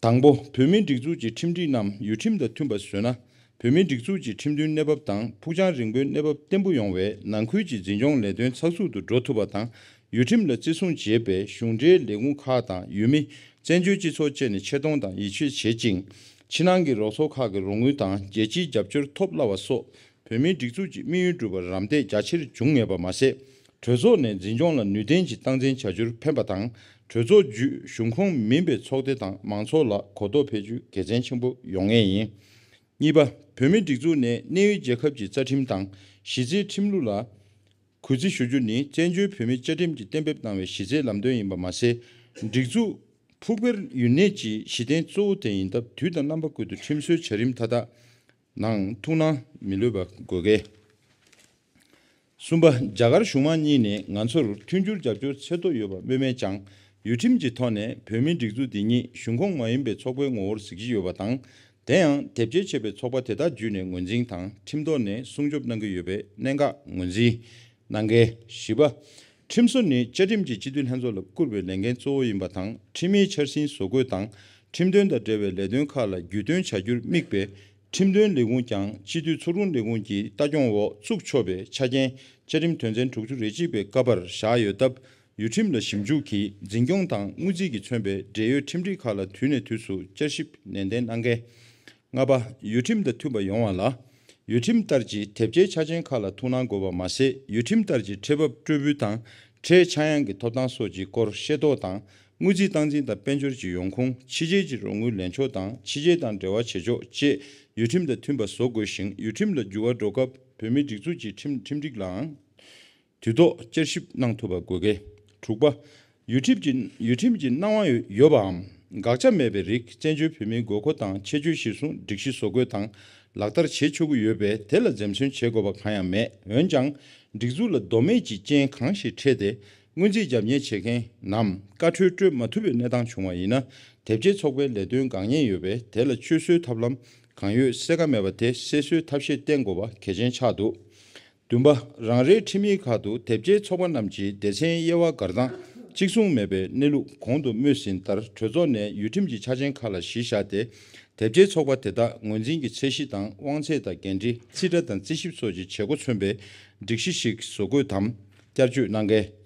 དང་པོ། བོད་མིའི་སྒྲིག་འཛུགས་ཀྱི་ཁྲིམས་སྒྲིག་རྣམས་ཡུལ་ཁྲིམས་དང་མཐུན་པར་བཟོས་ན། བོད་མིའི་སྒྲིག་འཛུགས་ཀྱི་ཁྲིམས་མཐུན་གནས་བབ་དང་ཕུགས་རྒྱང་རིང་པོའི་གནས་བབ་བརྟན་པོ་ཡོང་བས། ནང་ཁུལ་གྱི་འཛིན་སྐྱོང་ལས་དོན་ཚགས་ཚུད་དུ་འགྲོ་ཐུབ་པ་དང་། ཡུལ་ཁྲིམས་ལ་བརྩི་སྲུང་བྱེད་པའི་གཞུང་འབྲེལ་ལས་ཁུངས་ཁག་དང་ཡུལ་མི། བཙན་བྱོལ་སྤྱི་ཚོགས་བཅས་ནས་ཆེ་མཐོང་དང་ཡིད་ཆེས་བྱེད་ཅིང་། ཕྱི་ནང་གི་རོགས་ཚོགས་ཁག་གི་རོགས་དངུལ་དང་རྒྱལ་སྤྱིའི་རྒྱབ་སྐྱོར་ཐོབ་སླ་བ་སོགས་བོད་མིའི་སྒྲིག་འཛུགས་ཀྱི་དམིགས་ཡུལ་འགྲུབ་པར་རམ་འདེགས་རྒྱ་ཆེར་འབྱུང་ངེས་པ་མ་ཟད། གྲོས་ཚོགས་ནས་འཛིན་སྐྱོང་ལ་ནུས་ལྡན་གྱི་སྟངས་འཛིན་བྱ་རྒྱུར་ཕན་པ་དང་། གྲོས་ཚོགས་བརྒྱུད་གཞུང་ཁོངས་མིན་པའི་ཚོགས་སྡེ་དང་མང་ཚོགས་ལ་གོ་རྟོགས་འཕེལ་རྒྱུ་དགེ་མཚན་ཆེན་པོ་ཡོང་ངེས་ཡིན། གཉིས་པ། བོད་མིའི་སྒྲིག་འཛུགས་ནས་གནས་ཡུལ་རྒྱལ་ཁབ་ཀྱི་རྩ་ཁྲིམས་དང་གཞི་རྩའི་ཁྲིམས་ལུགས་ལ་གུས་བརྩི་ཞུ་རྒྱུ་ནི་བཙན་བྱོལ་བོད་མིའི་བཅའ་ཁྲིམས་ཀྱིས་གཏན་འབེབས་གནང་བའི་གཞི་རྩའི་ལམ་སྟོན་ཡིན་པ་མ་ཟད། སྒྲིག་འཛུགས་ཕུགས་འཕེར་ཡུན་གནས་ཀྱི་གཞི་རྟེན་གཙོ་བོ་དེ་ཡིན་སྟབས། དུས་དང་རྣམ་པ་ཀུན་ཏུ་ཁྲིམས་སྲོལ་བྱ་རིམ་མཐའ་དག་ནང་ཐུགས་སྣང་མི་ལྷོད་པ་དགོས་གལ། གསུམ་པ། རྒྱ་གར་གཞུང་མང་གཉིས་ནས་ང་ཚོར་མཐུན་འགྱུར་རྒྱབ་སྐྱོར་ཚད་མཐོ་ཡོད་པ་སྨོས་མེད་ཀྱང་། ཡུལ་ཁྲིམས་ཀྱི་ཐོག་ནས་བོད་མིའི་སྒྲིག་འཛུགས་འདི་ཉིད་གཞུང་ཁོངས་མ་ཡིན་པའི་ཚོགས་པའི་ངོ་བོར་གཟིགས་ཀྱི་ཡོད་པ་དང་། དེ་ཡང་དེབ་སྐྱེལ་བྱས་པའི་ཚོགས་པ་དེ་དག་བརྒྱུད་ནས་ངོས་འཛིན་དང་ཁྲིམས་ཐོག་ནས་སྲུང་སྐྱོབ་གནང་གི་ཡོད་པའི་གནད་འགག་ངོས་འཛིན་གནང་གལ། བཞི་པ། ཁྲིམས་བཟོ་ནི་བཅའ་ཁྲིམས་ཀྱི་སྤྱི་འཐུས་ལྷན་ཚོགས་ལ་བསྐུར་བའི་ལས་འགན་གཙོ་བོ་ཡིན་པ་དང་། ཁྲིམས་ཡིག་འཆར་ཟིན་བཟོ་འགོད་དང་ཁྲིམས་དོན་དང་འབྲེལ་བའི་ལས་དོན་ཁག་ལ་རྒྱུས་སྟོན་བྱ་རྒྱུར་དམིགས་པའི་ ཁྲིམས་དོན་ལས་ཁུངས་ཀྱང་སྤྱི་འཐུས་ཚོགས་དྲུང་ལས་ཁུངས་ཀྱི་ལྟ་སྐྱོང་འོག་བཙུགས་ཆོག་པའི་ཆ་རྐྱེན་བཅའ་ཁྲིམས་དོན་ཚན་དྲུག་ཅུ་རེ་གཅིག་པའི་ཀ་པར་བཞག་ཡོད་སྟབས། ཡུལ་ཁྲིམས་ལ་ཞིབ་འཇུག་གིས་འཛིན་སྐྱོང་དང་དངུལ་རྩིས་ཀྱིས་མཚོན་པའི་འབྲེལ་ཡོད་ཁྲིམས་སྒྲིག་ཁག་ལ་དུས་ནས་དུས་སུ་བསྐྱར་ཞིབ་ནན་ཏན་གནང་གལ། ལྔ་པ། ཡུལ་ཁྲིམས་དང་མཐུན་པ་ཡོང་བ་ལ། ཡུལ་ཁྲིམས་ལྟར་གྱི་དེབ་སྐྱེལ་ཆ་རྐྱེན་ཁག་ལ་ཐུགས་སྣང་དགོས་པ་མ་ཟད། ཡུལ་ཁྲིམས་ལྟར་གྱི་ཁྲལ་འབབ་སྤྲོད་འབུལ་དང་ཁྲལ་ཆག་ཡང་གི་ཐོབ་ཐང་སོགས་ཀྱི་སྐོར་ཤེས་རྟོགས་དང་། དངུལ་རྩིས་སྟངས་འཛིན་དང་དཔལ་འབྱོར་གྱི་ཡོང་ཁུངས། ཕྱི་རྒྱལ་གྱི་རོགས་དངུལ་ལེན་ཕྱོགས་དང་ཕྱི་རྒྱལ་དང་འབྲེལ་བ་བྱེད་ཕྱོགས་བཅས། ཡུལ་ཁྲིམས་དང་མཐུན་པ་བཟོ་དགོས་ཤིང་། ཡུལ་ཁྲིམས་ལ་འགྱུར་བ་འགྲོ་སྐབས་བོད་མིའི་སྒྲིག་འཛུགས་ཀྱི་ཁྲིམས་ཁྲིམས་སྒྲིག་ལའང་དུས་ཐོག་བསྐྱར་ཞིབ་གནང་ཐུབ་པ་དགོས་གལ། དྲུག་པ། ཡུལ་ཁྲིམས་ཀྱི་ཡུལ་ཁྲིམས་ཀྱི་གནང་དབང་ཡོད་པའམ་དགག་བྱ་མེད་པའི་རིགས། བཙན་བྱོལ་བོད་མིའི་དགོས་མཁོ་དང་ཆེད་སྤྱོད་གཞིར་བཟུང་སྒྲིག་གཞི་བཟོ་འགོད་དང་ལག་བསྟར་བྱེད་ཆོག་གི་ཡོད་པས། དེ་ལ་འཛེམ་ཟོན་བྱེད་དགོས་པ་གང་ཡང་མེད། འོན་ཀྱང་། སྒྲིག་འཛུགས་ལ་དོ་མེད་ཀྱི་རྐྱེན་གང་ཞིག་འཕྲད་དེ། སྔོན་རྩིས་རྒྱབ་གཉེར་བྱེད་མཁན་ནམ་བཀའ་འཁྲོལ་སྤྲོད་མ་ཐུབ་པའི་གནས་སྟངས་བྱུང་བ་ཡིན་ན། དེབ་སྐྱེལ་ཚོགས་པའི་ལས་དོན་འགག་ཉེན་ཡོད་པས། དེ་ལ་བཅོས་གསོའི་ཐབས་ལམ་གང་ཡོད་གསལ་ཁ་མེད་པ་དེ་སེལ་གསོའི་ཐབས་ཤེས་བསྟེན་དགོས་པ་གལ་ཆེན་ཆགས་འདུག། བདུན་པ། རང་རེའི་ཁྲིམས་ཡིག་ཁག་ཏུ་དེབ་སྐྱེལ་ཚོགས་པ་རྣམས་ཀྱི་སྡེ་ཚན་དབྱེ་བ་བགར་སྟངས་གཅིག་མཚུངས་མེད་པའི་གནས་ལུགས་གོང་དུ་སྨོས་ཟིན་ལྟར། གྲོས་ཚོགས་ནས་ཡུལ་ཁྲིམས་ཀྱི་ཆ་རྐྱེན་ཁག་ལ་གཞི་བཞག་སྟེ། དེབ་སྐྱེལ་ཚོགས་པ་དེ་དག་ངོས་འཛིན་གྱི་ཚད་གཞི་དང་དབང་ཚད་དང་འགན་འཁྲི། རྩིས་ཁྲ་དང་རྩིས་ཞིབ་སོགས་ཀྱི་བྱེད་སྒོ་མཚོན་པའི་སྒྲིག་གཞི་ཞིག་བཟོ་འགོད་དམ་བསྐྱར་བཅོས་གནང་གལ།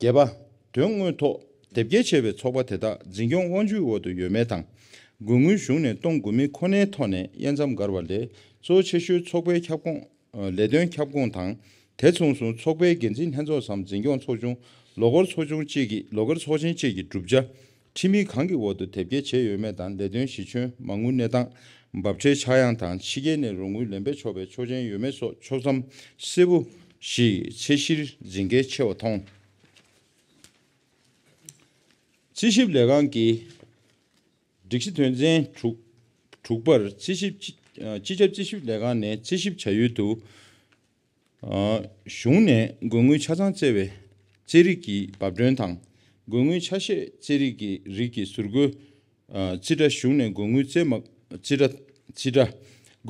བརྒྱད་པ། དོན་དངོས་ཐོག་དེབ་སྐྱེལ་བྱས་པའི་ཚོགས་པ་དེ་དག་འཛིན་སྐྱོང་དབང་སྒྱུར་འོག་ཏུ་ཡོད་མེད་དང་། དགོས་དངུལ་གཞུང་ནས་གཏོང་དགོས་མིན་ཁོ་ནའི་ཐོག་ནས་དབྱེ་མཚམས་བགར་བ་ལས། གཙོ་ཆེ་ཤོས་ཚོགས་པའི་ཁྱབ་ཁོངས། ལས་དོན་ཁྱབ་ཁོངས་དང་། དེ་མཚུངས་སུ་ཚོགས་པའི་འགན་འཛིན་ལྷན་ཚོགས་སམ་འཛིན་སྐྱོང་ཚོགས་ཆུང་། ལོ་འཁོར་ཚོགས་ཆུང་བཅས་ཀྱི་ལོ་འཁོར་ཚོགས་ཆེན་བཅས་ཀྱི་གྲུབ་ཆ། ཁྲིམས་ཡིག་གང་གི་འོག་ཏུ་དེབ་སྐྱེལ་བྱས་ཡོད་མེད་དང་། ལས་དོན་གཞི་ཁྱོན། མ་དངུལ་གནས་སྟངས། འབབ་ཁྲལ་ཆག་ཡང་དང་། ཕྱི་རྒྱལ་ནས་རོགས་དངུལ་ལེན་ཕོད་ཆོག་པའི་ཆོག་མཆན་ཡོད་མེད་སོགས་ཕྱོགས་མཚམས་གསལ་པོ་ཞིག་ཚད་གཞིར་འཛིན་གལ་ཆེ་བ་མཐོང་། རྩིས་ཞིབ་ལས་ཁང་གིས་སྒྲིག་གཞི་དོན་ཚན་དྲུག་དྲུག་པར་རྩིས་ཞིབ་སྤྱི་སྤྱི་ཁྱབ་རྩིས་ཞིབ་ལས་ཁང་ནས་རྩིས་ཞིབ་བྱ་ཡུལ་དུ། གཞུང་ནས་དགོས་དངུལ་ཆ་ཚང་བཙལ་བའི་རྩིས་རིག་གི་འབབ་སྒྲོན་དང་། དགོས་དངུལ་ཆ་ཤས་རྩིས་རིག་གི་རིགས་ཀྱི་ཟུར་བཀོད། རྩིས་ཁྲ། གཞུང་ནས་དགོས་དངུལ་བཙལ་མ། རྩིས་ཁྲ། རྩིས་ཁྲ།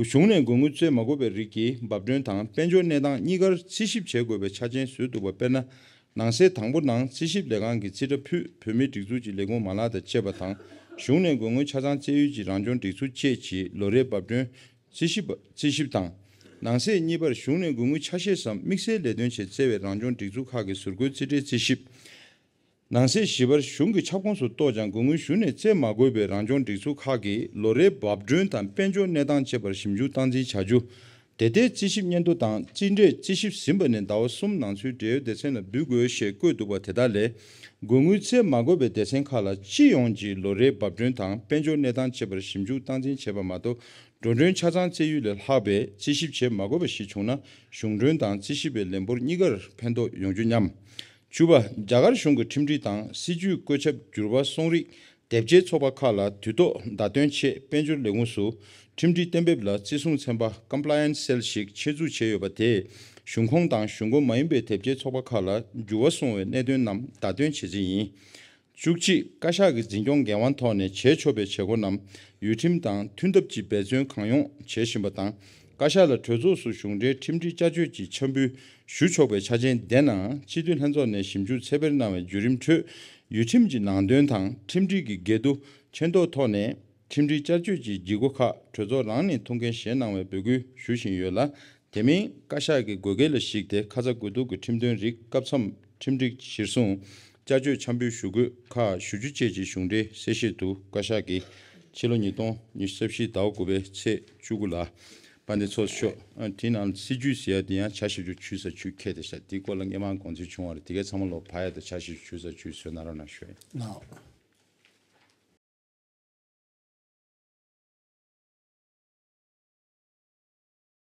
གཞུང་ནས་དགོས་དངུལ་བཙལ་མ་དགོས་པའི་རིགས་ཀྱི་འབབ་སྒྲོན་དང་དཔལ་འབྱོར་གནས་སྟངས་གཉིས་ཀར་རྩིས་ཞིབ་བྱེད་དགོས་པའི་ཆ་རྐྱེན་བཟོས་འདུག་པ། དཔེར་ན། ནང་གསེས་དང་པོ་ནང་རྩིས་ཞིབ་ལས་ཁང་གིས་རྩིས་ཁྲ་ཕུད། བོད་མིའི་སྒྲིག་འཛུགས་ཀྱི་ལས་ཁུངས་མ་ལག་དང་བཅས་པ་དང་། གཞུང་ནས་དགོས་དངུལ་ཆ་ཚང་བཙལ་ཡུལ་གྱི་རང་སྐྱོང་སྒྲིག་འཛུགས་བཅས་ཀྱི་ལོ་རེའི་འབབ་སྒྲོན་རྩིས་ཞིབ་པ། རྩིས་ཞིབ་དང་། ནང་གསེས་གཉིས་པར་གཞུང་ནས་དགོས་དངུལ་ཆ་ཤས་སམ་དམིགས་བསལ་ལས་དོན་ཆེད་བཙལ་བའི་རང་སྐྱོང་སྒྲིག་འཛུགས་ཁག་གི་ཟུར་བཀོད་རྩིས་ཁྲའི་རྩིས་ཞིབ། ནང་གསེས་བཞི་པར་གཞུང་གི་ཁྱབ་ཁོངས་སུ་གཏོགས་ཀྱང་དགོས་དངུལ་གཞུང་ནས་བཙལ་མ་དགོས་པའི་རང་སྐྱོང་སྒྲིག་འཛུགས་ཁག་གི་ལོ་རེའི་འབབ་སྒྲོན་དང་དཔལ་འབྱོར་གནས་སྟངས་བཅས་པར་ཞིབ་འཇུག་སྟངས་འཛིན་བྱ་རྒྱུ། དེ་ལྟའི་རྩིས་ཞིབ་སྙན་ཐོ་དང་རྩིས་འབྲས་རྩིས་ཞིབ་ཟིན་པ་ནས་ཟླ་བ་གསུམ་ནང་ཚུད་འབྲེལ་ཡོད་སྡེ་ཚན་ལ་འབུལ་དགོས་ཞེས་བཀོད་འདུག་པ། དེ་དག་ལས། དགོས་དངུལ་བཙལ་མ་དགོས་པའི་སྡེ་ཚན་ཁག་ལ་སྤྱི་ཡོངས་ཀྱི་ལོ་རེའི་འབབ་སྒྲོན་དང་དཔལ་འབྱོར་གནས་སྟངས་བཅས་པར་ཞིབ་འཇུག་སྟངས་འཛིན་བྱེད་པ་མ་གཏོགས། འགྲོ་གྲོན་ཆ་ཚང་བཙལ་ཡུལ་ལས་ལྷག་པའི་རྩིས་ཞིབ་བྱེད་མ་དགོས་པ་ཞིག་བྱུང་ན། གཞུང་གྲོན་དང་རྩིས་ཞིབ་པའི་ལས་འབོར་གཉིས་ཀར་ཕན་ཐོགས་ཡོང་རྒྱུ་སྙམ། བཅུ་པ། རྒྱ་གར་གཞུང་གི་ཁྲིམས་སྒྲིག་དང་སྲིད་ཇུས། བཀོད་ཁྱབ། འགྱུར་བ་སོང་རིགས། དེབ་སྐྱེལ་ཚོགས་པ་ཁག་ལ་དུས་ཐོག་བརྡ་སྟོན་ཆེད་དཔལ་འབྱོར་ལས་ཁུངས་སུ་ཁྲིམས་སྒྲིག་གཏན་འབེབས་ལ་བརྩི་སྲུང་ཚན་པ། Compliance Cell ཞིག་ཆེད་འཛུགས་བྱས་ཡོད་པ་དེས། གཞུང་ཁོངས་དང་གཞུང་ཁོངས་མ་ཡིན་པའི་དེབ་སྐྱེལ་ཚོགས་པ་ཁག་ལ་འགྱུར་བ་སོང་བའི་གནད་དོན་རྣམས་བརྡ་སྟོན་བྱེད་རྩིས་ཡིན། བཅུ་གཅིག། བཀའ་ཤག་གི་འཛིན་སྐྱོང་འགན་དབང་ཐོག་ནས་བྱེད་ཆོག་པའི་བྱེད་སྒོ་རྣམས་ཡུལ་ཁྲིམས་དང་མཐུན་ཐབས་ཀྱིས་འབད་བརྩོན་གང་ཡོང་བྱེད་བཞིན་པ་དང་། བཀའ་ཤག་ལ་གྲོས་ཚོགས་སུ་གཞུང་འབྲེལ་ཁྲིམས་སྒྲིག་བསྐྱར་བཅོས་ཀྱི་འཆར་འབུལ་ཞུ་ཆོག་པའི་ཆ་རྐྱེན་ལྡན་ནའང་། སྤྱི་འཐུས་ལྷན་ཚོགས་ནས་ཞིབ་འཇུག་ཚད་འཕེར་གནང་བའི་བརྒྱུད་རིམ་ཁྲོད། ཡུལ་ཁྲིམས་ཀྱི་ནང་དོན་དང་ཁྲིམས་སྒྲིག་གི་འགལ་འདུ་ཆེ་མཐོའི་ཐོག་ནས། ཁྲིམས་སྒྲིག་བསྐྱར་བཅོས་ཀྱི་བྱེད་སྒོ་ཁག་གྲོས་ཚོགས་རང་ནས་ཐུགས་འགན་བཞེས་གནང་བའི་འབོད་སྐུལ་ཞུ་བཞིན་ཡོད་ལ། དེ་མིན་བཀའ་ཤག་གི་དགོས་གལ་ལ་གཞིགས་ཏེ། ཁ་ཚ་དགོས་གཏུག་གི་ཁྲིམས་དོན་རིགས། སྐབས་མཚམས་ཁྲིམས་སྒྲིག་གཞིར་བཟུང་བསྐྱར་བཅོས་འཆར་འབུལ་ཞུ་དགོས་ཁག་ཞེ་བཅུ་བཅས་ཀྱི་གཞུང་འབྲེལ་གསལ་བཤད་དུ། བཀའ་ཤག་གིས་ཕྱི་ལོ་ཉིས་སྟོང་ཉི་ཤུ་རྩ་བཞིའི་ཟླ་བ་དགུ་པའི་ཚེས་བཅུ་དགུ་ལ་དཔལ་ལྡན་ཚོགས་གཙོ་མཆོག་དེའི་ནང་སྲིད་ཇུས་ཟེར་ཡ་དེ་ཡང་ཆ་ཞིབ་ཅིག་ཞུས་ས་ཞུས་ཁྱེད་དེ་ཤ་དེའི་སྐོར་ལ་སྔས་མ་དགོངས་ཚུལ་བྱུང་བ་རེད། དེ་གའི་ཚང་མ་ལོག་ཕར་ཡ་དང་ཆ་ཞིབ་ཅིག་ཞུས་ས་ཞུས་བཟོས་གནང་རོགས་གནང་ཞུ་ཡ། ལགས།